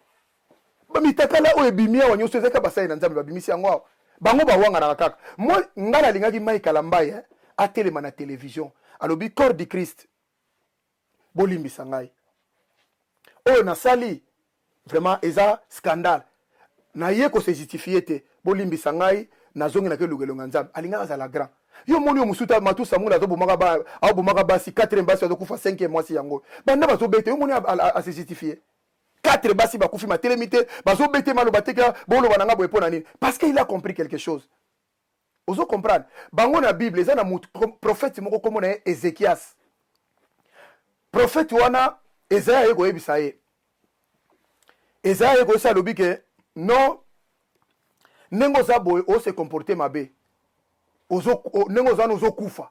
bamitakala oyo ebimi awa nyonso ezalaki basali na Nzambe, babimisi yango awa. Bango bawanganaka kaka. Moi, ngai nalingaki Mike Kalambay atelema na télévision, alobi: "Corps du Christ, bolimbisa ngai, oyo nasali vraiment eza scandale, naye kose justifier te, bolimbisa ngai, nazongi nake luka elonga Nzambe." Alingaka azala grand. Yo moni yo mosusu, Matu Samula azobomaka basi, quatrième basi azokufa, cinquième mwasi yango banda bazobeta. Yo moni ase justifier, quatre basi bakufi, matelemi te, bazobete, maloba te, boloba na nga boye mpo na nini? Parce que il a compris quelque chose. Ozo comprendre bango na Bible, eza na mutu prophète moko, kombo na ye Ezekias. Prophète wana, Ezaya aye koyebisa ye, Ezaya aye koyebisa, alobi ke non, ndenge oza boye, ose comporter mabe, ndenge oza wana, ozokufa.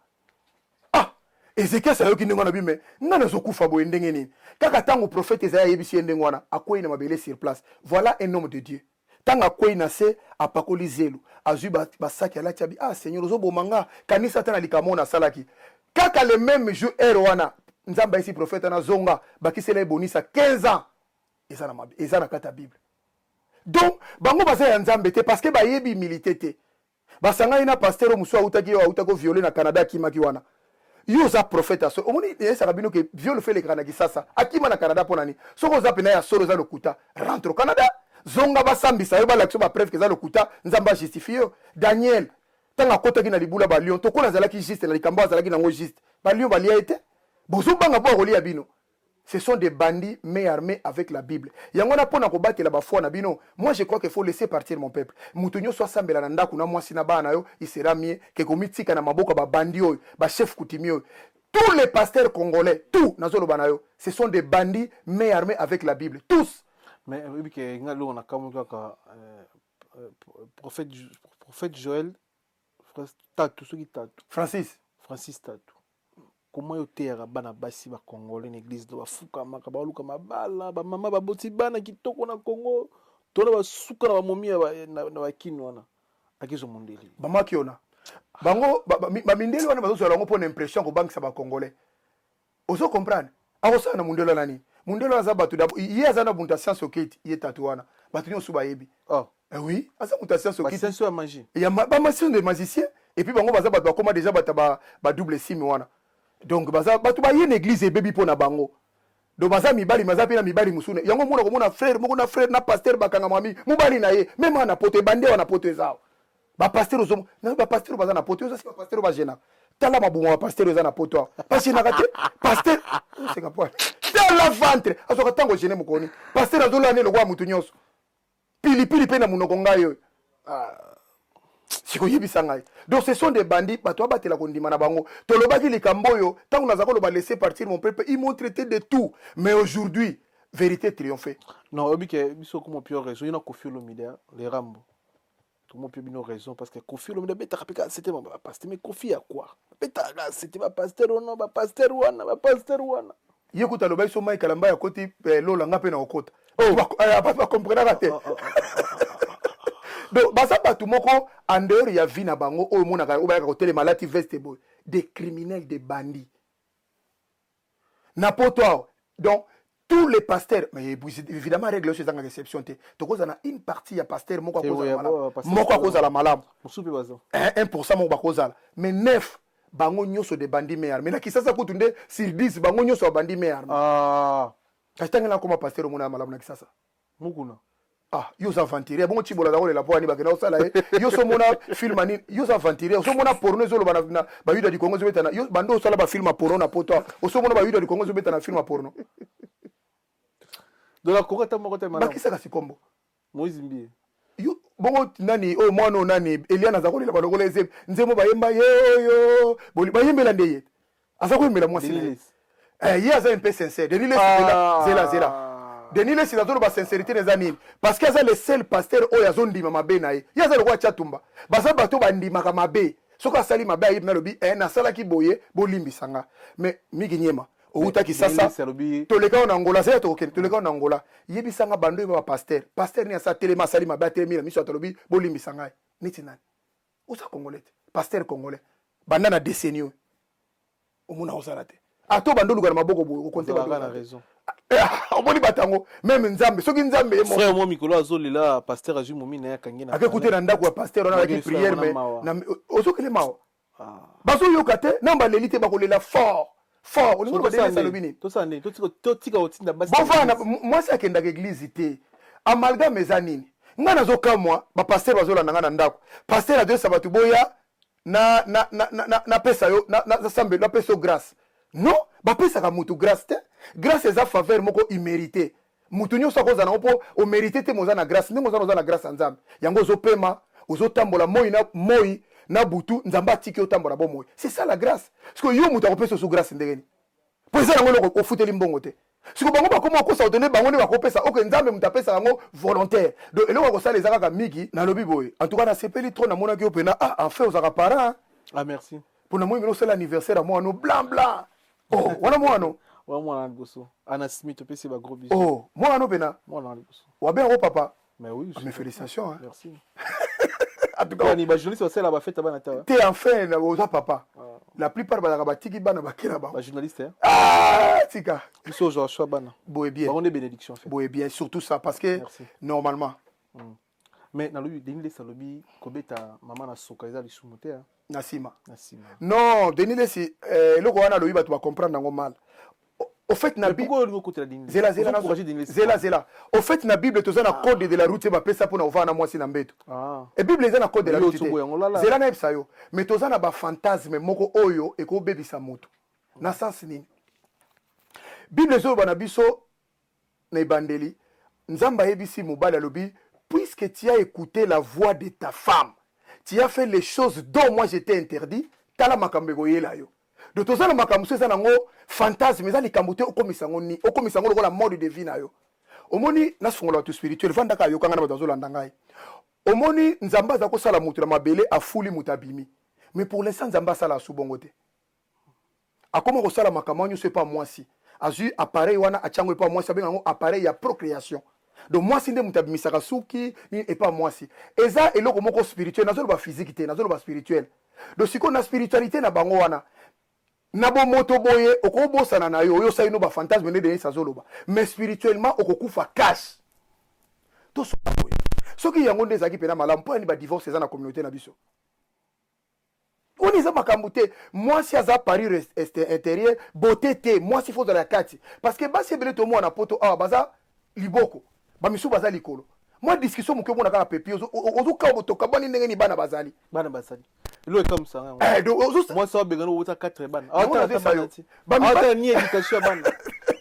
Ah, Ezekias ayoki ndenge wana, bi me nga nazokufa boye ndenge nini? Kaka ntango prophète Ezaya ayebisi ye ndenge wana, akwei na mabele sur place. Voilà un homme de Dieu. Ntango akwei na se, apakoli zelo, azwi basaki, alati, abi: "Ah Seigneur, ozoboma nga, kanisa ata na likambo oyo nasalaki." Kaka le même jour, heure wana, Nzambe ayesi prophète wana: "Zonga, bakisela ebonisa 15 ans." Eza na mabe, eza na kati ya Bible. Donc bango baza ya Nzambe te, parce que bayebi humilité te. Basangani na pasteur oyo mosusu autaki, oyo autaki ovioler na Canada, akimaki wana. Yo oza prophète ya solo, omoni, eyesaka bino ke viol fe elekaka na Kisasa. Akima na Canada mpo na nini? Soki oza pena ya solo, eza lokuta, rentre au Canada, zonga, basambisa yo, balakisa yo bapreuve ke eza lokuta, Nzambe ajustifie yo. Daniel, ntango akotaki na libula balion, tokola azalaki juste na likambo azalaki nango juste, balion balia ye te. Bozobanga mpo akolia bino. Ce sont des bandits mais armés avec la Bible. Yango na pona kobatela ba foi na bino. Moi, je crois qu'il faut laisser partir mon peuple. Mutu nyonso asambela na ndako na mwasi na bana yo, il sera mieux que komitika na maboko ba bandits oyo, ba chef coutumier oyo. Tous les pasteurs congolais, tous nazoloba na yo, ce sont des bandits mais armés avec la Bible. Tous. Mais oyebi ke nga eloko na kamwi kaka, prophète Joël Tatu, soki Tatu. Francis. Francis Tatu. Comment yo teyaka bana basi bacongolais na église do bafukamaka, baluka mabala, bamama baboti bana kitoko na Congo to na basuka na bamomi na bakini wana, akezwa mondele? Bamaki ona bango bamindele wana bazozwala yango mpona impression kobangisa bacongolais. Ozo comprendre? Akosala na mundele wana nini? Mundele wana aza bato, ye aza na buntu ya science oketi ye Tatu wana, bato nyonso bayebi. Oh. Eh oui, aza moto ya science okiti. Bascience ya magie. Ya bamagicien, de magicien. Et puis bango baza bato bakóma déjà bato ya badouble sim wana. Donc baza bato baye na église, ebebi mpo na bango. Donc baza mibali, baza mpe na mibali mosusu. Yango omona komona frère moko na frère na pasteur bakangama mi mobali na ye même na poto. Ebandi awa na poto, eza awa bapasteur ozo na bapasteur baza na poto. Oza si bapasteur bagenaka. Tala mabuma, bapasteur eza na poto awa bagenaka te. Pasteur oseka po tala ventre, azwaka ntango gene mokoni. Pasteur azolala ne lokola motu nyonso, pilipili mpe na monoko. Ngai oyo sikoyebisa ngai. Donc ce sont des bandits. Bato babatela kondima na bango. Tolobaki likambo oyo ntango naza koloba laisser partir mon peuple, ils m'ont traité de tout, mais aujourd'hui vérité triomphe. Non, oyebi ke biso koma pio raison ye na Kofi Olomide, le Rambo. Tomo pio bino raison parce que Kofi Olomide abetaka mpe kaka sete bapasteur. Mais Kofi ya quoi? Abetaka kaka sete bapasteur wana, bapasteur wana, bapasteur wana. Ye kuta alobaki so Mike Alamba akoti lola, nga mpe na okota. Bato bakomprenaka te. Donc baza bato moko en dehors ya vie na bango oyo omonaka oyo bayaka kotelema, alati veste boye, des criminels, des bandits na poto awa. Donc tous les pasteurs, mais évidemment règle oyo ezangaka exception te. Tokozala na une partie ya pasteur moko akozala malamu, moko akozala malamu, 1% moko bakozala, mais 9 bango nyonso de bandits main armée. Na Kisasa kutu nde sur 10 bango nyonso babandi main armée. Kasi ntango nakoma pasteur omona ya malamu na Kisasa? Mokuna. Ah, yo oza aventurier. Bongo Cibola aza kolela mpo ani bakenda kosala ye. Yo so omona film nini? Yo oza aventurier. Osomona porno ezoloba na bayuda du Congo ezobeta na yo. Bando osala bafilm ya porno na poto, osomona bayuda du Congo ezobeta na film ya porno? Donc na Congo ata moko te malamu? Bakisaka sikombo. Moïse Mbiye. Yo bongo nani oyo mwana oyo nani Eliane aza kolela balokola eze nzembo bayemba ye oyo bayembela nde ye aza koyembela mwasi na ye. Ye aza un peu sincère, Denis Lesi. Zela, zela. Denis Lesi azoloba sincérité na eza nini? Parce que aza le seul pasteur oyo azondima mabe na ye. Ye aza lokola Tiatumba. Baza bato bandimaka mabe. Soki asali mabe, ayebi nalobi nasalaki boye, bolimbisa nga. Mais Miki Nyema outaki sasa, toleka oyo na Angola, zela, tokokende, toleka oyo na Angola. Yebisanga bando oyeba bapasteur, pasteur nini asa telema, asali mabe, atelemi na miso atalobi bolimbisa ngai? Neti nani? Oza congolais te? Pasteur congolais banda na décennie oyo omona ozala te. Ata obanda oluka na maboko boye, okonte. Omoni bato yango, même Nzambe, soki Nzambe ye frère mo mikolo azolela, pasteur azwi momi na ye, akangi na ake kute na ndako ya pasteur wana, alaki prière, mais ozokele mawa. Bazoyoka te na baleli te, bakolela fort fort. Olingi badelesa, alobi nini? Totika kotinda basi. Bovanda, mwasi akendaka église te. Amalgame eza nini? Ngai nazokamwa bapasteur bazolanda ngai na ndako. Pasteur azoyesa bato boya napesa yo, nasambe, napesa yo grâce. Non, bapesaka mutu grâce te. Grâce eza faveur moko immérité. Mutu nyonso akozala nango mpo omérite te. Moza na grâce ndenge oza na grâce ya Nzambe. Yango ozopema, ozotambola moi na moi na butu, Nzambe atiki otambola bomoi. C'est ça la grâce. Sikoyo yo moto akopesa osu grâce ndenge nini? Mpo eza yango eloko ofuteli mbongo te. Siko bango bakoma kokosa bato nde bango nde bakopesa. Oke, Nzambe moto apesaka yango volontaire. Donc eloko ya kosala eza kaka mingi. Nalobi boye, en tout cas nasepeli trop, namonaki yo mpena. Ah, enfin ozalaka parent. Ah, merci. Mpo namoni mena osala anniversaire ya mwana blanc blanc. Oh, wana mwana? Wana mwana liboso, Ana Smith, opesi ba gros bisous. Oh, mwana mpena? Mwana liboso. Wabenga papa? Mais oui. Ah, mes félicitations, hein. Merci. En tout cas, ni ba journaliste basala ba fête bana ta. Te, enfin oza papa. La plupart bazalaka batiki bana bakela bango. Ba journaliste, hein? Ah, tika. Biso ozwa choix bana. Boye bien. Bango nde bénédiction en fait. Boye bien, surtout ça, parce que Merci. Normalement Mais nalobi, Denis Lesi alobi kobeta mama na suka eza lisumu te, hein? Na nsima. Na nsima. Non, Denis Lesi, eloko wana alobi, bato bacomprendre yango mal. Au fait na pourquoi olingi okotela Denis? Zela, zela, zela, zela. Au fait, na Bible toza na code de la route bapesa mpona ovanda na mwasi na mbeto. E Bible eza na code de la route te. Zela, nayebisa yo. Mais toza na bafantasme moko oyo ekobebisa moto. Na sens nini? Bible ezoloba na biso na ebandeli, Nzambe ayebisi mobali alobi, puisque tu as écouté la voix de ta femme, tu as fait les choses dont moi je t'ai interdit, tala makambo ekoyela yo. Donc toza na makambo mosusu eza nango fantasme, eza likambo te okomisa yango ni okomisa yango lokola mode de vie na yo. Omoni nafungola bato spirituel, vandaka ayokanga na bato bazolanda ngai. Omoni Nzambe aza kosala moto na mabele, afuli moto abimi. Mais pour l'instant Nzambe asala asu bongo te. Akoma kosala makambo nyonso epa mwasi. Azwi appareil wana atia yango epa mwasi, abenga yango appareil ya procréation. Donc mwasi nde moto abimisaka suki nini epa mwasi. Eza eloko moko spirituel, nazoloba physique te, nazoloba spirituel. Donc sikoyo na spiritualité na bango wana, na bomoto boye okobosana na yo, oyo osali no ba fantasme nde Denis azoloba, mais spirituellement okokufa cash. Tosoka boye. Soki yango nde ezalaki pena malamu, mpo yani ba divorce eza na communauté na biso. Wana eza makambo te. Mwasi aza parure intérieure, beauté te. Mwasi faut ozala ya kati. Parce que basi ebele tomona na poto awa baza liboko, ba misusu baza likolo. Mwa discussion moke omona kaka pepi, ozokawa botoka bani ndenge ni bana bazali. Bana bazali. Eloko ekamwisaka yango. Eh, donc, ozo- Mwasi abengana obota 4 bana. Yango Aotala nazo ata esa bana yo. ti. Ba mibali- Aotala ni éducation ya bana.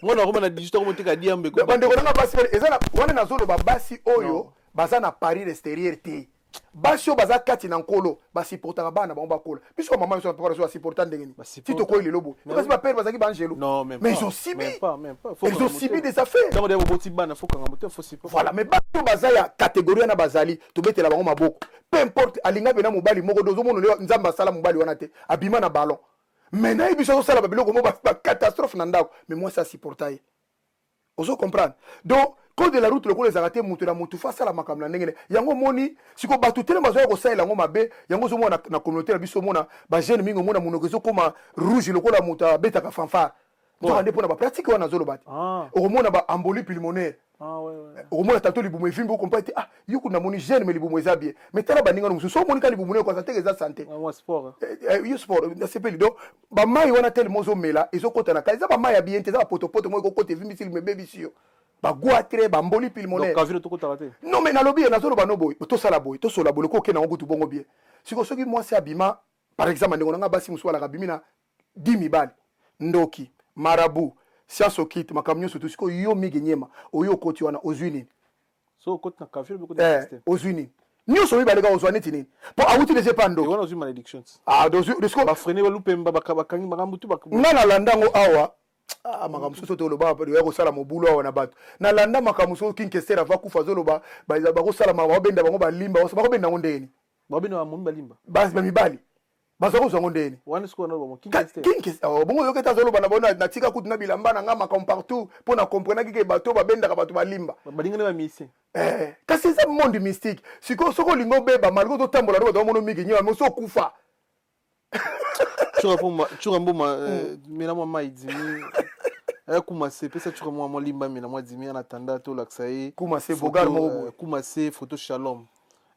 Mwana akoma na 18 ans komoteka diambe ko. Bandeko nanga basi eza na wana nazoloba basi oyo Non. baza na parure extérieure te. Basi oyo baza kati na nkolo basupportaka bana bango bakola. Biso ba mama biso na papa biso basupporta ndenge nini? Basupporta. Si tokoyi lelo boye. Mais Kasi oui. ba père bazalaki ba angelo. Non, même Mais pas. ils ont subi. Même pas, même pas. Faut Ils ont kanga subi motema. des affaires. Tango d'ailleurs boboti bana, faut kanga motema, faut supporter. Voilà, mais basi oyo baza ya catégorie wana bazali, tobetela bango maboko. Peu importe, alinga pena mobali moko dozo mono leo Nzambe asala mobali wana te, abima na ballon. Mais nayebi biso azosala ba biloko moko ba catastrophe na ndako, mais moi ça supporta ye. Ozo comprendre? Donc code de la route lokola ezalaka te, moto na moto fa asala makambo na ndenge ne. Yango omoni siko bato telema bazoya kosalela yango mabe. Yango ozomona na communauté na biso, omona ba jeune mingi, omona monoko ezokoma rouge lokola moto abetaka fanfare. Nzoka nde mpona ba pratique wana azoloba te. Okomona ba embolie pulmonaire. Okomona tantôt libumu evimbi, okompa te, ah, yo kuna namoni jeune mais libumu eza bien. Mais tala baninga no mosusu, soki omoni ka libumu nayo koza te, eza santé. Ah, moi, sport, hein. Yo sport, nasepeli. Donc ba mai wana tellement ozomela, ezokota na kati. Eza ba mai ya bien te, eza ba potopoto moko ekokota evimbisi libumu, ebebisi yo. Ba goitre, ba embolie pulmonaire. Donc, kavino tokotaka te. Non, mais nalobi ye, nazoloba no boye, tosala boye, tosola boye, lokola okende yango kutu bongo bien. Sikoyo soki mwasi abima, par exemple, ndeko na nga basi mosusu balaka abimi na 10 mibali, ndoki, marabout, science occulte, makambo nyonso tu. Sikoyo yo mingi nyema, oyo okoti wana, ozwi nini? So okoti na kavino, okoti na système. Ozwi nini? Nyonso mibale kaka ozwa neti nini? Po awuti deja epa ndoki. Wana ozwi malédiction. Ah, donc ozwi, sikoyo Ba freiner, ba lupemba, ba bakangi makambo tu, ba Nga nalanda yango awa. Ah, makambo mosusu toloba, oya kosala mobulu awa na bato. Nalanda makambo mosusu, King Kester ava kufa, azoloba, bakosala makambo, bakobenda bango balimba, bakobenda yango ndenge nini? Babenda ba momi balimba. Basi ba mibali. Baza kozwa yango ndenge nini? Wana sikoyo wana bango, King Kester. King Kester, oh, bongo yoki ete azoloba na bango, natika kutu na bilamba na nga makambo partout, mpo na comprenaki ke bato babendaka bato balimba. Balinga nde ba musicien. Kasi eza monde mystique. Sikoyo soki olingi obeba, malgré ozotambola, bato bamono mingi nyema, mais osi okufa. Tshura mboma, tshura mboma, mela mwa mai dimi. Kuma se, pesa tshura mwa mwa limba mela mwa dimi, en attendant tolakisa ye. Kuma se, Photo, Bogar moko boye. Kuma se, photo Shalom.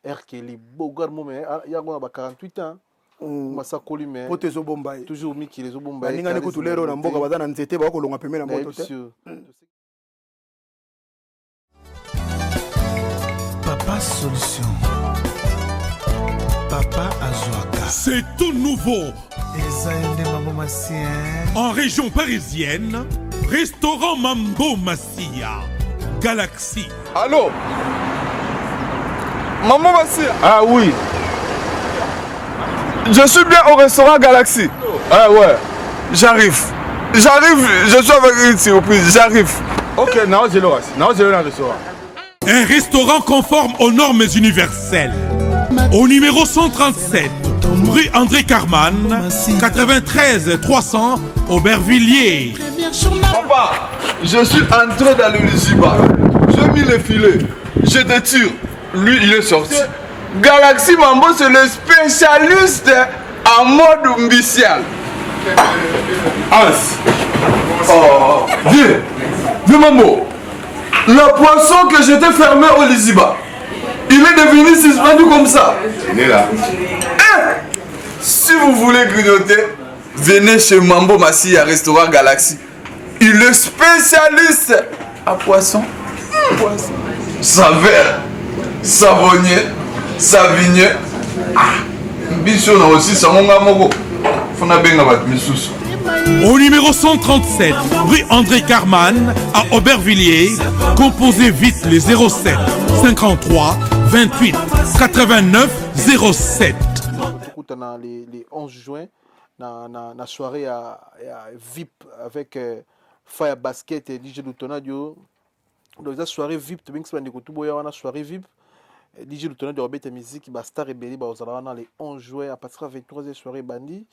R. Kelly, Bogar moko, mais, ah, yango na ba 48 ans. Kuma sa koli, mais Poto ezobomba ye. Toujours mikili ezobomba ye. Baninga ne kutu lero na mboka baza na nzete, bakolonga pembeni na moto te. Nayebi Papa Solution. Papa Azuaka. C'est tout nouveau. En région parisienne, restaurant Mambo Massia, Galaxy. Allô? Mambo Massia. Ah oui. Je suis bien au restaurant Galaxy. Ah ouais. J'arrive. J'arrive, je suis avec une surprise, j'arrive. Ok, nao zelo kasi. Nao zelo na restaurant. Un restaurant conforme aux normes universelles. Au numéro 137, rue André Carman, 93 300, Aubervilliers. Papa, je suis entré dans le Liziba. J'ai mis le filet. Je te tire. Lui, il est sorti. Galaxy Mambo, c'est le spécialiste en mode mbicial. Hans. Oh, viens. Viens Mambo. Le poisson que j'étais fermé au Liziba, il est devenu suspendu comme ça. Il est là. Eh, si vous voulez grignoter, venez chez Mambo Massi à Restaurant Galaxy. Il est spécialiste à poisson. Poisson. Saveur, savonnier, savigneux. Ah, biso na aussi sango nga moko. Fona benga bato misusu. Au numéro 137, rue André Carman, à Aubervilliers, composez vite les 07 53 28 89 07. Tokutana le, le 11 juin na, na, na soirée ya, ya VIP avec euh, Fire Basket et DJ Lutonadio. Donc eza soirée VIP tobengisi bandeko tu boya wana soirée VIP. DJ Lutonadio abeta musique ba star ebele bakozala wana le 11 juin à partir ya 23h soirée ebandi.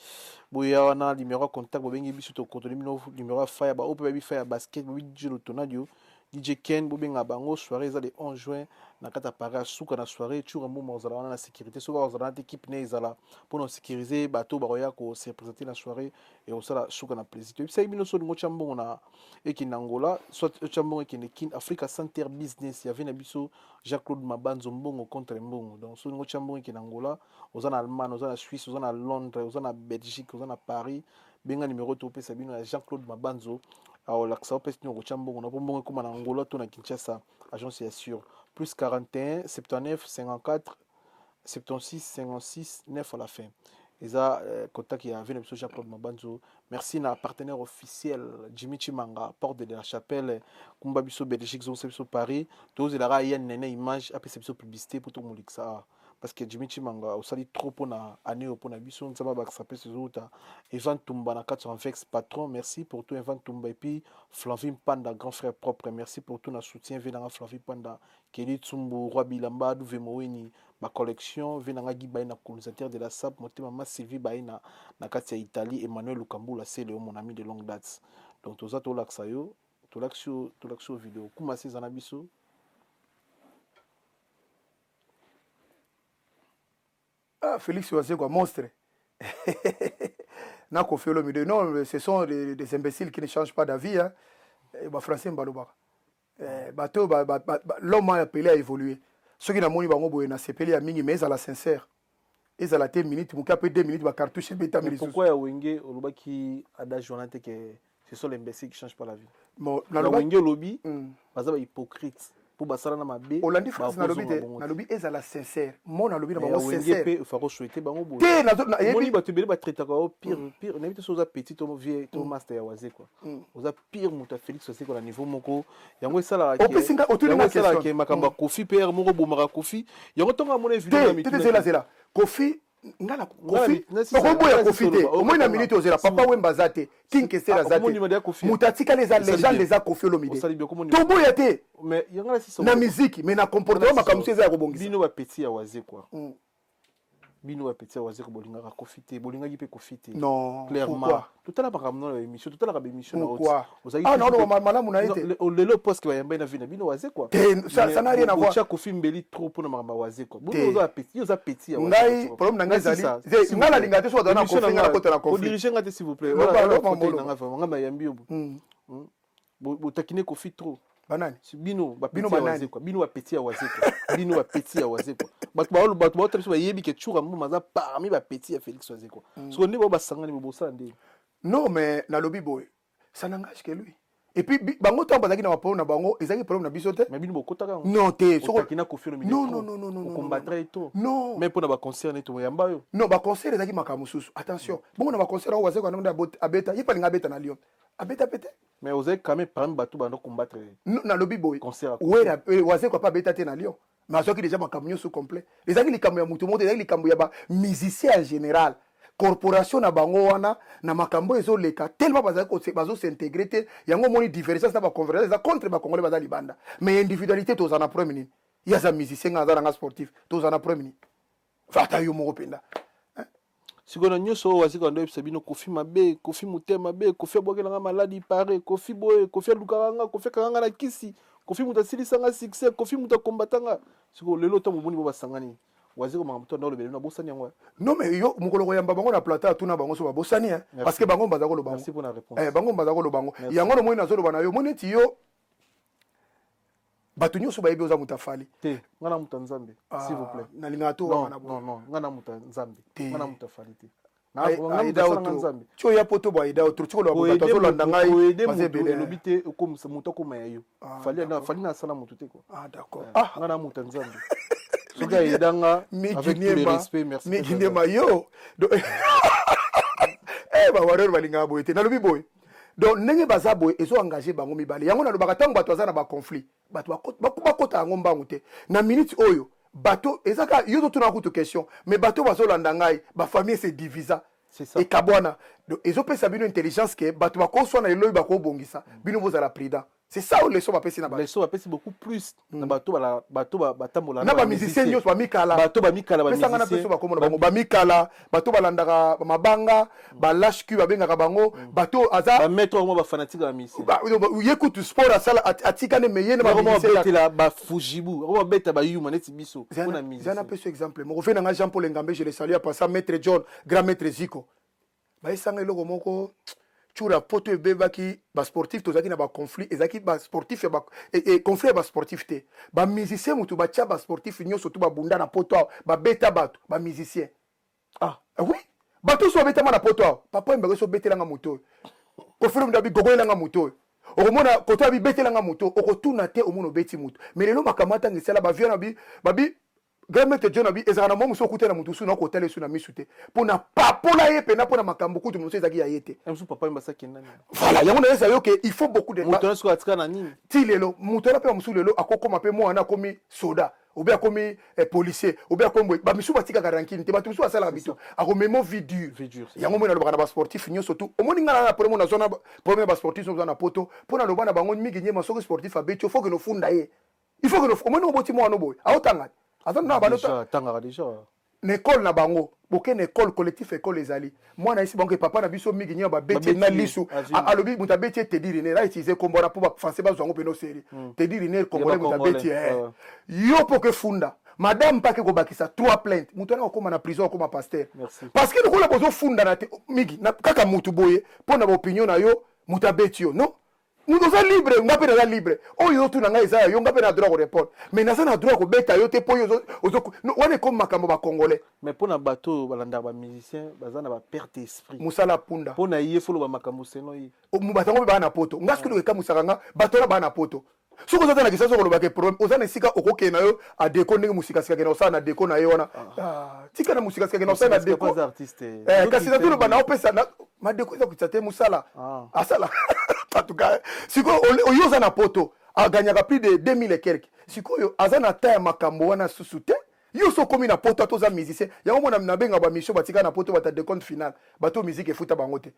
Boya wana numéro ya contact bobengi biso tokotoli bino numéro ya Fire ba oyo mpe bayebi Fire Basket boyebi DJ Lutonadio. DJ Ken bobenga bango soirée eza le 11 juin na kati ya Paris suka na soirée Tshoura Mboma ozala wana na sécurité soki ozala wana te équipe ne ezala mpona kosécuriser bato bakoya ko se présenter na soirée et osala suka na plaisir toyebisaki bino so olingi otya mbongo na ekende Angola soit otya mbongo ekende Kin Africa Center Business ya vie na biso Jacques Claude Mabanzo mbongo contre mbongo donc so olingi otya mbongo ekende Angola oza na Allemagne oza na Suisse oza na Londres oza na Belgique oza na Paris benga numero topesa bino ya Jean Claude Mabanzo akolakisa yo mpesi nini okotya mbongo na mpo mbongo ekóma na Angola to na Kinshasa agence ya sur plus 41 79 54 76 56 9 à la fin eza euh, contact ya vie na biso Jean Claude Mabanzo merci na partenaire officiel Jimmy Chimanga porte de la chapelle kumba biso Belgique zongisa biso Paris tozelaka ye nene image apesa biso publicité mpo tomolikisa awa parce que Jimmy Chimanga osali trop pona année oyo pona biso nzambe abakisa pe ezowuta Evan Tumba na kati ya Anvex patron merci pour tout Evan Tumba et puis Flavie Mpanda grand frère propre merci pour tout na soutien vie nanga Flavie Mpanda Kelly Tsumbu roi bilamba Duve Moweni ba collection vie nanga Guy Baina colonisateur de la SAP motema ma Sylvie Baina na kati ya Italie Emmanuel Lukambula Sele mon ami de longue date donc toza tolakisa yo tolakisi yo tolakisi yo video kuma se eza na biso. Ah, Félix Wazekwa, monstre. na Koffi Olomide. Non, ce sont des, des imbéciles qui ne changent pas d'avis. Hein. Eh, ba français mbalobaka. Eh, bato ba, ba, ba, l'homme a appelé à évoluer. Soki namoni bango boye na sepeli ya mingi mais ezala sincère. Ezala te minute moke ape 2 minutes ba cartouche ebetami lisusu. Pourquoi ya Wenge olobaki adage wana te que ce sont les imbéciles qui changent pas la vie. Bon, na Wenge olobi baza ba hypocrite po basala na mabe. Olandi phrase nalobi te, nalobi ezala sincère. Mo nalobi na bango sincère. Wenge pe faut souhaiter bango boye. Te nazo na yebi bato ebele ba traitaka o pire pire nayebi te so oza petit to vieux to master ya waze quoi. Oza pire moto ya Félix Wazekwa na niveau moko yango esalaka ke Opesi nga otuni yango nga esalaka question. ke makambo ya Koffi PR moko obomaka Koffi yango ntongo amona video na Te te mituna zela zela. Koffi nga na Nga Koffi okoboya Koffi te omoni na minute ozela papa Wemba aza te King Kester aza te moto atikali eza legende eza Koffi Olomide toboya te na musique mais na comportement makambo mosusu eza ya kobongisa bino ba petit ya Wazekwa bino ba petit ya Wazekwa bolingaka Koffi te bolingaki mpe Koffi te non clairement totala makambo na émission totalaka ba émission na pourquoi ah non non malamu na ye te lelo parce que bayambai na vie na bino Wazekwa te ça ça n'a rien à voir otia Koffi mbeli trop mpona makambo ya Wazekwa bino oza petit oza petit ya ngai problème na ngai ezali ngai nalinga te soki azala na Koffi ngai nakota na conflit odirige ngai te s'il vous plaît voilà na ngai vraiment ngai bayambi yo botakine Koffi trop banani bino ba petit ya Wazekwa bino ba petit ya Wazekwa bino ba petit ya Wazekwa bato ba bato baotala biso bayebi ke Tshoura Mboma aza parmi ba petit ya Félix Wazekwa sikoyo nde bao basangani bobosala nde non mais nalobi boye ça n'engage que lui et puis bango ntango bazalaki na baproblème na bango ezalaki problème na biso te mais bino bokotaka yango non te otakina Koffi Olomide non non non non non okombattre ye trop non mais mpona baconcert neti oyamba yo non baconcert ezalaki makambo mosusu attention bongo na baconcert yango Wazekwa ndenge abeta ye mpe alinga abeta na Lyon abeta mpe te mais ozali quand même parmi bato banda combattre nalobi boye concert wera Wazekwa mpe abeta te na Lyon mais azwaki déjà makambo nyonso complet ezalaki likambo ya moto moko te ezalaki likambo ya bamusicien en général corporation na bango wana na makambo ezoleka tellement bazali bazos'intégrer te yango omoni divergence na baconvergence eza contre bacongolais baza libanda mais individualité toza na problème nini ye aza musicien nga aza nanga sportif toza na problème nini ata yo moko mpenza. Sikoyo na nyonso oyo Wazekwa ando oyebisa bino Koffi mabe Koffi motema mabe Koffi abwakelanga maladi pare Koffi boye Koffi alukaka nga Koffi akanga nga na kisi Koffi moto asilisa nga succès Koffi moto akombata nga sikoyo lelo ntango bomoni bo basangani Wazekwa makambo to ando olobela bino abosani yango. Non mais yo mokolo koyamba bango na plateau atuna bango so babosani hein parce que bango baza koloba Merci pour la réponse. Eh bango baza koloba yango. Yango no moi nazoloba na yo moni neti yo bato nyonso bayebi oza moto afali te nga na moto ya nzambe s'il vous plaît nalingaka to wana non non nga na moto ya nzambe nga na moto afali te ti oya poto bo aida otro ti koloba bato azolanda ngai baza ebele elobi te okomisa moto akoma ya yo fali na asala moto te quoi ah d'accord nga na moto ya nzambe soki aida nga avec tout le respect merci Migi Niema yo. Eh, bawarrior balingaka boye te. Nalobi boye, donc ndenge baza boye, ezo engage bango mibale. Yango nalobaka, ntango bato baza na baconflit, bato bakota yango mbangu te. Na minute oyo bato eza kaka yo totuna kutu question, mais bato bazolanda ngai, bafamille se divisa, ekabwana. Donc ezopesa bino intelligence ke bato bakoswana lelo oyo, bakobongisa bino, bozala prudent. C'est ça oyo leçon bapesi na bato. Leçon bapesi beaucoup plus na bato bato batambola. Na bamusicien nyonso, bamikala. Bato bamikala. Pesanga na peso bakomona bango bamikala, bato balandaka mabanga, balashq babengaka bango bato aza bamaître mo bafanatique ya musicien. Ye kutu sport asala, atikani, me ye na babetela bafujibu, babeta bayuma neti biso mpona musicien. Na peso exemple moko, fe nanga Jean Paul Engambe, je le salue apasa, maître John, grand maître Ziko, bayesanga eloko moko tsura poto ebebaki. Basportif tozalaki na baconflit, ezalaki basportif ya conflit ya basportif te, bamusicien. Motu batya basportif nyonso tu babunda na poto awa, babeta bato, bamusicien. Ah. Oui, bato so babetama na poto awa. Papa Oyembaka so obetelanga moto oyo, Koffi Olomide abigogoyelanga moto oyo, okomona koto abibetelanga moto, okotuna te, omona obeti moto. Mais lelo makambo atanga esala bavie na babi grand maître John abi ezalaka na mwa mosu, okuta na motu mosusu na okotala esu na misu te mpo na papola ye mpena mpo na makambo kutu mosusu ezalaki ya ye te. Voilà, yango nayesa yo ke il faut beaucoup de moto nyonso atika na nini. Ti lelo moto wana mpe bamosusu lelo akokoma mpe mwana akomi soda, obe akomi policier, obe akomi boye. Bamisusu batikaka rancune te, bato mosusu basalaka bito akomema vie dure. Yango moi nalobaka na basportif nyonso tu, omoni ngai na problème, nazwa na problème ya basportif nyonso na poto, mpo naloba na bango mingi nyema: soki sportif abeti yo, faut que nofunda ye. Il faut que omoni oboti mwana boye, aotanga, aza na bano tangaka déjà. Na ekole na bango, boke na ekole collectif, ekole ezali mwana ayesi bango ke papa na biso mingi nyama babeti na lisu. Alobi moto abeti ye Teddy Riner, autiliser kombo wana mpo bafrançais bazwa yango mpena oseri. Teddy Riner, congolais, moto abeti yo mpo ke funda madame mpake kobakisa trois plainte, moto wana akokóma na prison, akóma pasteur, parce que lokola bozofundana te mingi kaka motu boye mpo na baopinion na yo, moto abeti yo, non, moto oza libre, nga mpe naza libre. Oyo ozotuna ngai eza ya yo, nga mpe na droit korépondre, mais naza na droit kobeta yo te mpo oyo wana ekomi makambo bacongolais. Mais mpo na bato oyo balandaka bamusicien, baza na baperte esprit. Mosala punda. Mpo na ye foloba makambo seno ye. Bato yango mpe baa na poto. Nga soki ekamusaka nga, bato wana baa na poto. Soki oza te na kisasa, kolobaka problème, oza na esika okokende na yo adeko ndenge mosikasika kende osala na deko na ye wana. Tika na mosikasika kende osala na deko, kasi natoloba na opesa madeko eza kokitisa te mosala asala. En tout cas sikoyo oyo oza na poto aganyaka plus de 2000 et quelque, sikoyo aza na ta ya makambo wana susu te. Yo so okomi na poto, ata oza musicien, yango mona nabenga bamission batika na poto, bata décompte final, bato musique efuta bango te,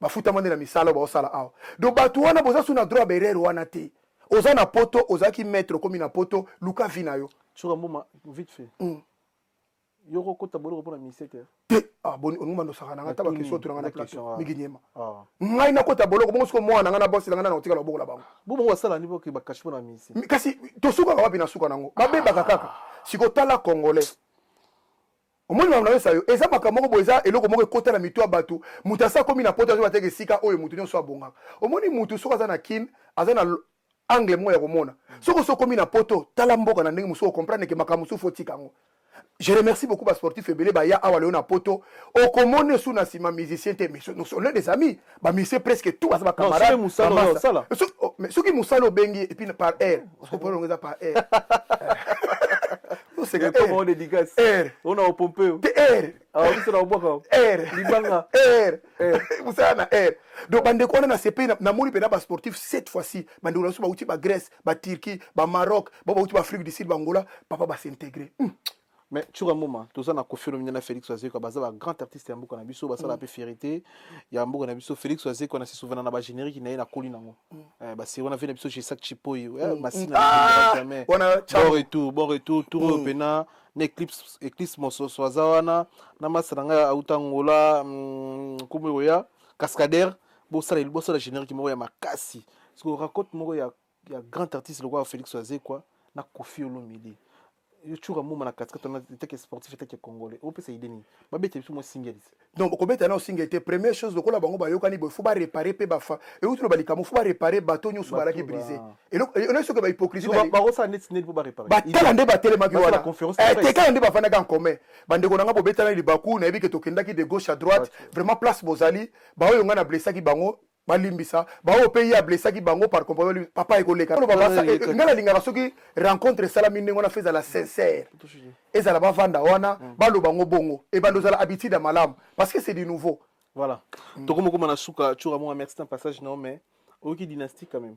bafutama nde na misala baosala awa. Donc bato wana boza su na droit berere wana te. Oza na poto, ozalaki maître, okomi na poto, luka vie na yo. Tshoura Mboma, vite fait, yo kokota boloko mpona musicien te? Te. Ah, boni olingi bandosaka na nga ta baquestion otunanga na plateau mingi nyema. Ngai nakota boloko bongo siko mwana na ngai na bosi na ngai na kotikala bokola bango. Bo bongo basala ni boke bakashi mpona musicien. Kasi tosukaka wapi na suka nango? Babebaka kaka. Sikotala congolais, omoni makambo nayesa yo, eza makambo moko boye, eza eloko moko ekota na mito ya bato. Moto asa akomi na poto, azoba teke esika oyo moto nyonso abongaka. Omoni motu soki aza na Kine, aza na angle moko ya komona. Soki oso okomi na poto, tala mboka na ndenge mosusu, ocomprendre ke makambo mosusu fotika yango. Je remercie beaucoup basportif ebele baya awa lelo na poto. Okomona esu na nsima musicien te, mais nous sommes des amis, bamusicien presque tout baza bacamarade. Soki mosala obengi, et puis par air eza par air. Air te, air. Air. Libanga. Air, mosala na air. Donc bandeko wana na sepei, namoni mpena basportif cette fois-ci, bandeko na biso bauti bagrèce, baturquie, bamaroc, bao bauti baafrique du Sud, bangola, papa bas'intégrer. Mais Tshoura Mboma, toza na Koffi Olomide na Félix Wazekwa, baza bagrand artiste ya mboka na biso, basala mpe fierté ya mboka na biso. Félix Wazekwa, na se souvenir na bagénérique na ye, nakoli nango baseri wana. Ve na biso Gesac Chipoi, Masina, jamais. Bon retour, bon retour. Tour oyo mpena na Eclipse, Eclipse Mososo aza wana na masa na ngai auta Ngola, nkombo oya Cascadeur. Bosala, bosala générique moko ya makasi. Siko raconte moko ya grand artiste lokola Félix Wazekwa na Koffi Olomide, yo Tshoura Mboma na katikati wana, etake sportif, etake congolais, opesa idée nini? Babeta biso mwa single. Donc okobeta na single te. Première chose, lokola bango bayokani boye, faut baréparer mpe bafa euti loba likambo, faut baréparer bato nyonso balaki brisé. Eloko soki bahypocrisie. Bakosala neti neti mpo baréparer. Batala nde batelemaki wana tekala nde bafandaki en commun. Bandeko na nga, bobetana libaku, nayebi ke tokendaki de gauche à droite. Vraiment, place bozali, baoyo ngai na blessaki bango, balimbisa. Baoyo mpe ye ablessaki bango par comportement, papa ekoleka. Ngai nalingaka soki rencontre esalami ndenge wana, faut ezala sincère, ezala bavanda wana, baloba ngo bongo, ebanda ozala habitude ya malamu, parce que c'est du nouveau. Voilà. Tokomi na suka. Tshoura Mboma, merci na passage. Non, mais oyoki Dynastie quand même?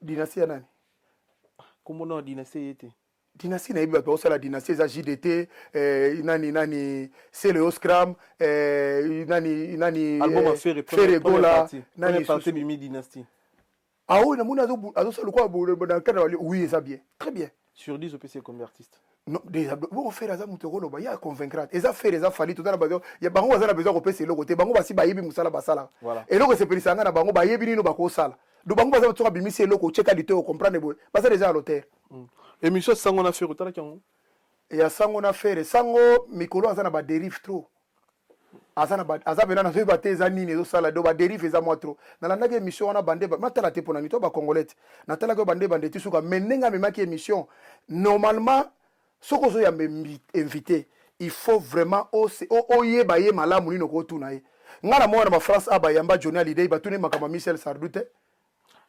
Dynastie ya nani? Kombo na Dynastie ye te. Dynastie, nayebi bato baosala Dynastie, eza JDT, nani nani, Celeo Scram, nani nani. Album ya Ferre Gola. Nani parti bimi Dynastie. Ah oui, namoni azosala lokola na cadre. Oui, eza bien, très bien. Sur 10, opesi combien, artiste? Non, déjà bongo Ferre aza moto ekoloba ye aconvaincre. Eza Ferre, eza Fally, toza na besoin ya bango. Baza na besoin kopesa eloko te. Bango basi bayebi mosala basalaka. Eloko esepelisaka nga na bango, bayebi nino bakosala. Donc bango baza, soki abimisi eloko, otyeka lito, ocomprendre boye, baza déjà à l'auteur. Émission Sango na Ferre, otalaki yango? Ya Sango na Ferre, Sango mikolo aza na badérive trop. Aza na aza mpena, nazoyeba te eza nini ezosala. Do badérive eza mwa trop. Nalandaki émission wana, bande natala te mpona nini to bacongolais te. Natalaki oyo bande bande ti suka. Mais ndenge amemaki émission, normalement soki ozoyamba invité, il faut vraiment oyeba ye malamu nini okotuna ye. Ngai na mona na bafrance a bayamba Johnny Hallyday, batuni makambo ya Michel Sardou te.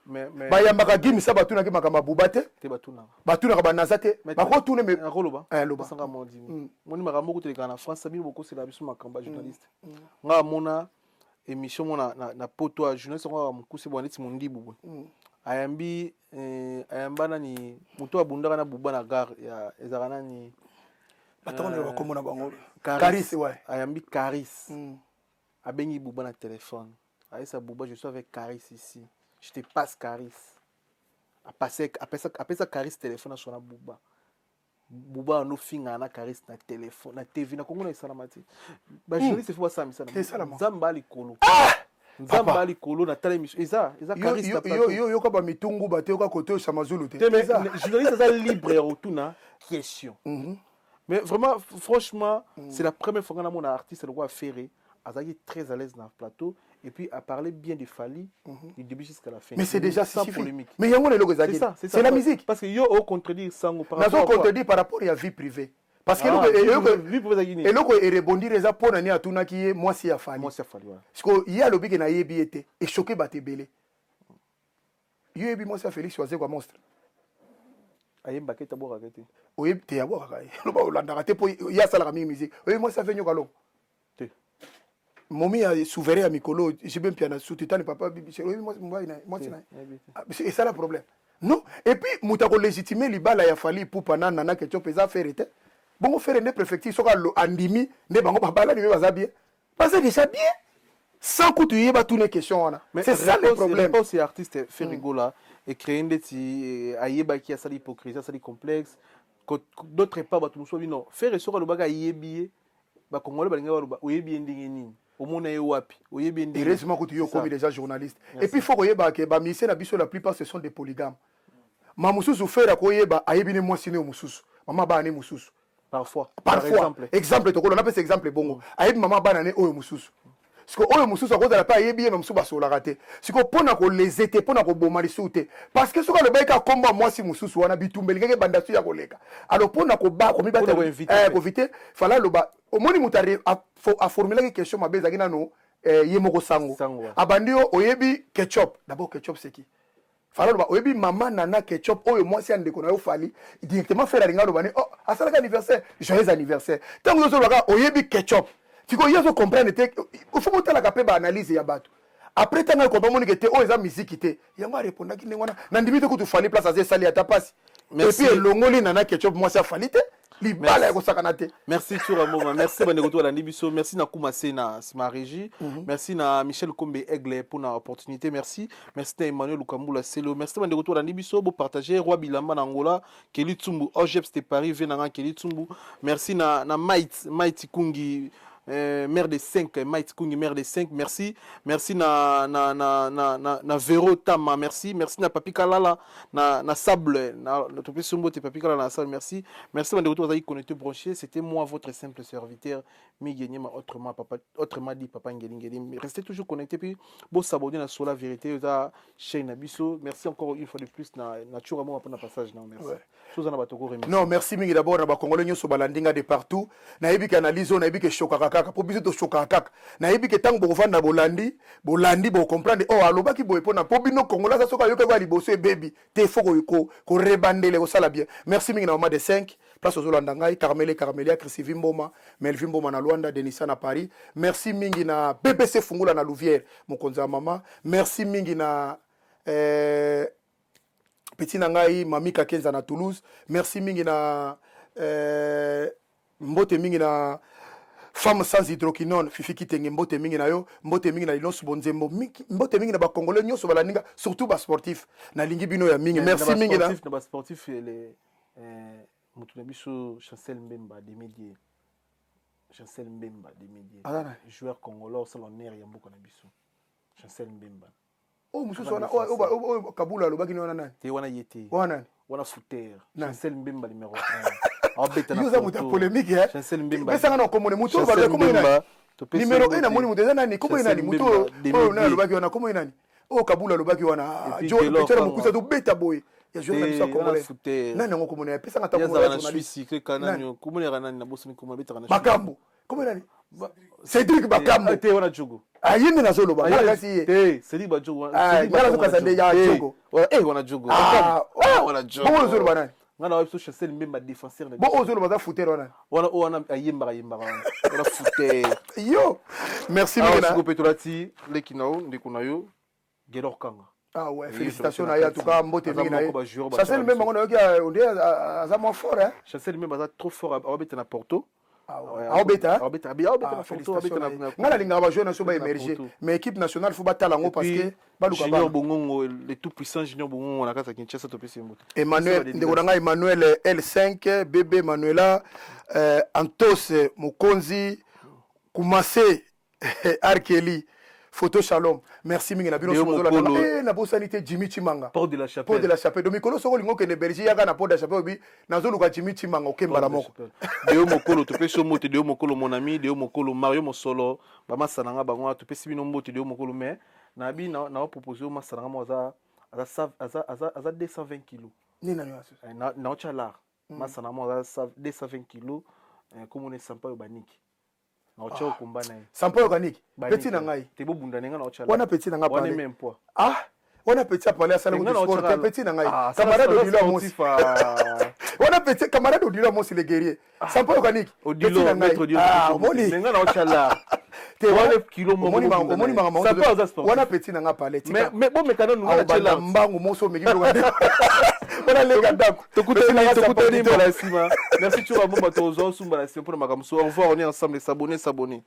Bayambaka Gimisa, batunaki makambo ya Buba te. Batunaka banaza te, bakotuna. Loba moni makambo okuteleka na France. Bino bokosela biso makambo ya journaliste. Ngai amona émission mo na poto ya journaliste yango kaka mokuse boye neti mondibu boye. Ayambi, ayamba nani, moto abundaka na Buba na gare ya ezalaka nani? Batango bakombo na bango. Caris, ouais. Ayambi Caris. Abengi Buba na téléphone, ayesa Buba: "Je suis avec Caris ici, je te passe Caris." Apesa Caris téléphone, asona Buba. Buba anofingana na Caris na téléphone, na TV. Na Kongo na esalama te. Bajournaliste faut basala misala. Nzambe alikolo, Nzambe alikolo. Natala émission, eza Caris. Yo yoka bamitungu bate, yoka kote oyo Samazulu te. Journaliste aza libre ya kotuna question. Mais vraiment, franchement, c'est la première fois nga namona artiste lokola Ferre azalaki très à l'aise dans le plateau et puis a parlé bien de Fally du début jusqu'à la fin. Mais c'est déjà sans polémique. Mais yango lelo c'est ça. C'est la musique. Parce que yo au contredire Sango par rapport contredire par rapport à vie privée. Parce que eloko erebondir eza mpo na nini? Atunaki ye mwasi ya Fally. Mwasi ya Fally. Parce que ye alobi ke nayebi ye te, echoquer bato ebele. Yo yebi mwasi ya Félix Wazekwa Monstre? Ayembaka ete, abwakaka te. Oyebi te, abwakaka ye, loba olandaka te, mpo ye asalaka mingi musique. Oyebi mwasi afe Nyoka Longo? Te. Momi ya souverain ya mikolo, JB Mpiana, sutitani papa bibi, oyebi mobali na ye, mwasi na ye? Esala problème, non? Et puis moto akolégitime libala ya Fally Ipupa na Nana Ketchup eza Ferre te. Bongo Ferre nde préfecture, soki andimi nde bango babalani mpe baza bien, baza déjà bien sans kutu ye batuna question wana. C'est ça le problème. Réponse ya artiste Ferre Gola ecréé ndeti ayebaki, asali hypocrisie, asali complexe. D'autre part, bato mosusu bino Ferre soki alobaki ayebi ye, bakongole balingi baloba: "Oyebi ye ndenge nini? Omona ye wapi? Oyebi ye ndenge?" Heureusement kutu yo okomi déjà journaliste. Et puis faut koyeba ke bamusicien na biso, la plupart, ce sont des polygames. Ma mosusu Ferre akoyeba, ayebi ne mwasi ne oyo mosusu, mama bana ne mosusu. Parfois. Parfois exemple, exemple tokolo napesa exemple bongo, ayebi mama bana ne oyo mosusu. Siko oyo mosusu akozala mpe ayebi ye, ma mosusu basololaka te. Siko mpo na koleze te, mpo na koboma lisusu te, parce que soki alobaki kaka kombo ya mwasi mosusu wana, bitumba elingaki ebanda su ya koleka. Alors mpo na koéviter, fala aloba omoni moto aformulaki question mabe, ezalaki nano ye moko Sango. Abandi yo: "Oyebi Ketchup?" D'abord, Ketchup, c'est qui? Fala aloba: "Oyebi mama Nana Ketchup oyo mwasi ya ndeko na yo Fally?" Directement Ferre alinga aloba ne: "Oh, asalaka anniversaire, joyeux anniversaire." Ntango ozolobaka "Oyebi Ketchup?", sikoyo ye azocomprendre te. Faut botalaka mpe baanalyse ya bato. Après, ntango akompa monike te, oyo eza miziki te, yango arépondaki ndenge wana. Nandimi te kutu Fally place aza, esali ata mpasi. Et puis elongoli Nana Ketchup mwasi ya Fally te, libala ya kosakana te. Merci Tshoura Mboma, merci bandeko to balandi biso, merci na Kuma se na nsima régie, merci na Michel Kombe Aigle mpona opportunité, merci, merci na Emmanuel Lukambula Selo, merci bandeko to balandi biso, bopartage. Roi Bilamba na Angola, Keli Tsumbu Ogeps de Paris, ve nanga Keli Tsumbu, merci na Mait Mait Kungi, mère de 5, Mike Kungi, mère de 5, merci. Merci na Vero Tama, merci. Merci na Papi Kalala, na Sable, na Topi Sumbo, te Papi Kalala na Sable, merci. Merci, bandeko to bazali connecté, branché. C'était moi, votre simple serviteur, Miguel Nyema, autrement, papa, autrement dit, Papa Ngeli Ngeli. Restez toujours connectés, puis bon s'abonner à Sola Vérité, la chaîne na biso. Merci encore une fois de plus, na Tshoura Mboma pour passage, non, merci. Ouais. Non, merci mingi d'abord na bakongole nyonso balandi nga de partout. Nayebi ke analyse oyo, nayebi ke eshokaka kaka mpo biso toshokaka kaka. Nayebi ke ntango bokovanda, bolandi, bolandi, bocomprendre oyo alobaki boye mpona mpo bino Kongola aza soki ayokaki ya liboso ebebi te, faut korebandele kosala bien. Merci mingi na mama de 5. Place ozolanda ngai, Carmele Carmelia, Chrisivie Mboma, Melvin Mboma na Luanda, Denisa na Paris. Merci mingi na BBC Fungula na Louvière, mokonzi ya mama. Merci mingi na petit na ngai Mami Kakenza na Toulouse. Merci mingi na mbote mingi na femme sans hydroquinone Fifi Kitenge, mbote mingi na yo, mbote mingi na Linos Bonzembo, mbote mingi na bacongolais nyonso balandi nga, surtout basportif. Nalingi bino ya mingi. Merci mingi na na basportif, le moto na biso Chancel Mbemba Demidie, Chancel Mbemba Demidie. Aza nani? Joueur congolais osala honneur ya mboka na biso, Chancel Mbemba. Oyo mosusu wana, oyo Kabula alobaki ni wana nani? Te, wana ye te. Wana nani? Wana footer. Nani? Chancel Mbemba numéro 1 aobeta na Yo oza moto ya Porto. polémique, eh? Chancel Mbemba. Pesanga na komone moto oyo Chancel balobi komone nani? Mbemba, topesi Numéro mbote. 1, namoni moto eza nani? Komone nani Chancel moto oyo? Mbemba, Oyo nani Demidie. alobaki wana, komone nani oyo Kabula alobaki wana? Et Ah, puis Jo Delors Peter Kanga. Mokusa tobeta boye ya joueur na biso ya Te, wana congolais. footer. Nani yango komone? Apesanga ta Ye komone azalaka ya na journaliste. Suisse keka Nani? nani komonaka nani nabosani komona abetaka na Bakambo, komone nani? Cédric Bakambo. Ah, te, wana jogo. Ah, ye nde nazoloba nga kasi ye. Te, Cédric Bajogo. Ah, nga nazokasa nde ya jogo. Wana jogo. Ah, Ah, wana jogo. Bongo ozoloba nani? Nga na biso Chancel Mbemba, défenseur na Bo biso. oyo ozoloba aza footer wana. Wana oyo wana ayembaka yembaka wana, wana footer. Yo, merci mingi Awa na siko mpe tolati leki na yo, ndeko na yo Gelor Kanga. Ah ouais, Oui, félicitations na na ye en tout cas, kati. mbote Aza mingi na ye. moko ba joueur Chancel batiaka Mbemba ngo nayoki on dirait aza moins fort, hein. Chancel Mbemba aza trop fort, aobeta na Porto. Ah ouais. Aobeta, hein? Aobeta, aobeta Ah, na Porto. félicitations Aobeta na ye. na Nga nalingaka bajoueur na biso Abeta na baémerger, Porto. mais équipe nationale faut batala yango parce que baluka Junior bana. Bongongo, le tout puissant Junior Bongongo na kati ya Kinshasa, topesi ye mbote. Emmanuel, Biso ba ndeko na ngai Emmanuel L5 bébé Manuela, Antos Mokonzi Kumase, Arkeli Photo Shalom, merci mingi na bino. Leo Soki bozolanda Mokolo. Nabosani te Jimmy Chimanga. Porte de la Chapelle. Porte de la Chapelle. Donc mikolo soko olingi okende Belgique, yaka na Porte de la Chapelle, obi nazoluka Jimmy Chimanga, okembala moko. Deo Mokolo, topesi yo mbote. Deo Mokolo, mon ami Deo Mokolo, Mario Mosolo, bamasa na nga bango wana, topesi bino mbote. Deo Mokolo, mais nabi naopropose yo masa na nga mo aza 220 kilo. Nini nani wana? Naotya lar masa na mo aza 220 kilo, komona esampa oyo baniki naotya okomba na ye. Sampo oyo kaniki? Baniki. Petit na ngai. Te, bobunda na nga, naotya Wana petit na nga wana pale. même poids. Ah, wana petit apale asala Nga kutu sport naotyaka te, petit na ngai. Ah, Camarade sala Odilo Amosi. sportif, ah. Wana petit camarade Odilo Amosi, le guerrier. Sampo oyo kaniki, Odilo, petit na ngai. maître Odilo. Ah, omoni. Mais nga naotya lar. Te, Wana kilo moko omoni bobunda omoni na ye. makambo. Sampo aza sportif. Wana petit na nga pale, tika. Mais bomeka nanu nga natya Aobanda lar. mbangu moso omeki biloko nde wana leka ndako. Tokutani, tokutani mbala nsima. Merci, Tshoura Mbomba. Tozwa osumba na nsima mpona makambo. So au revoir, on est ensemble. S'abonner, s'abonner.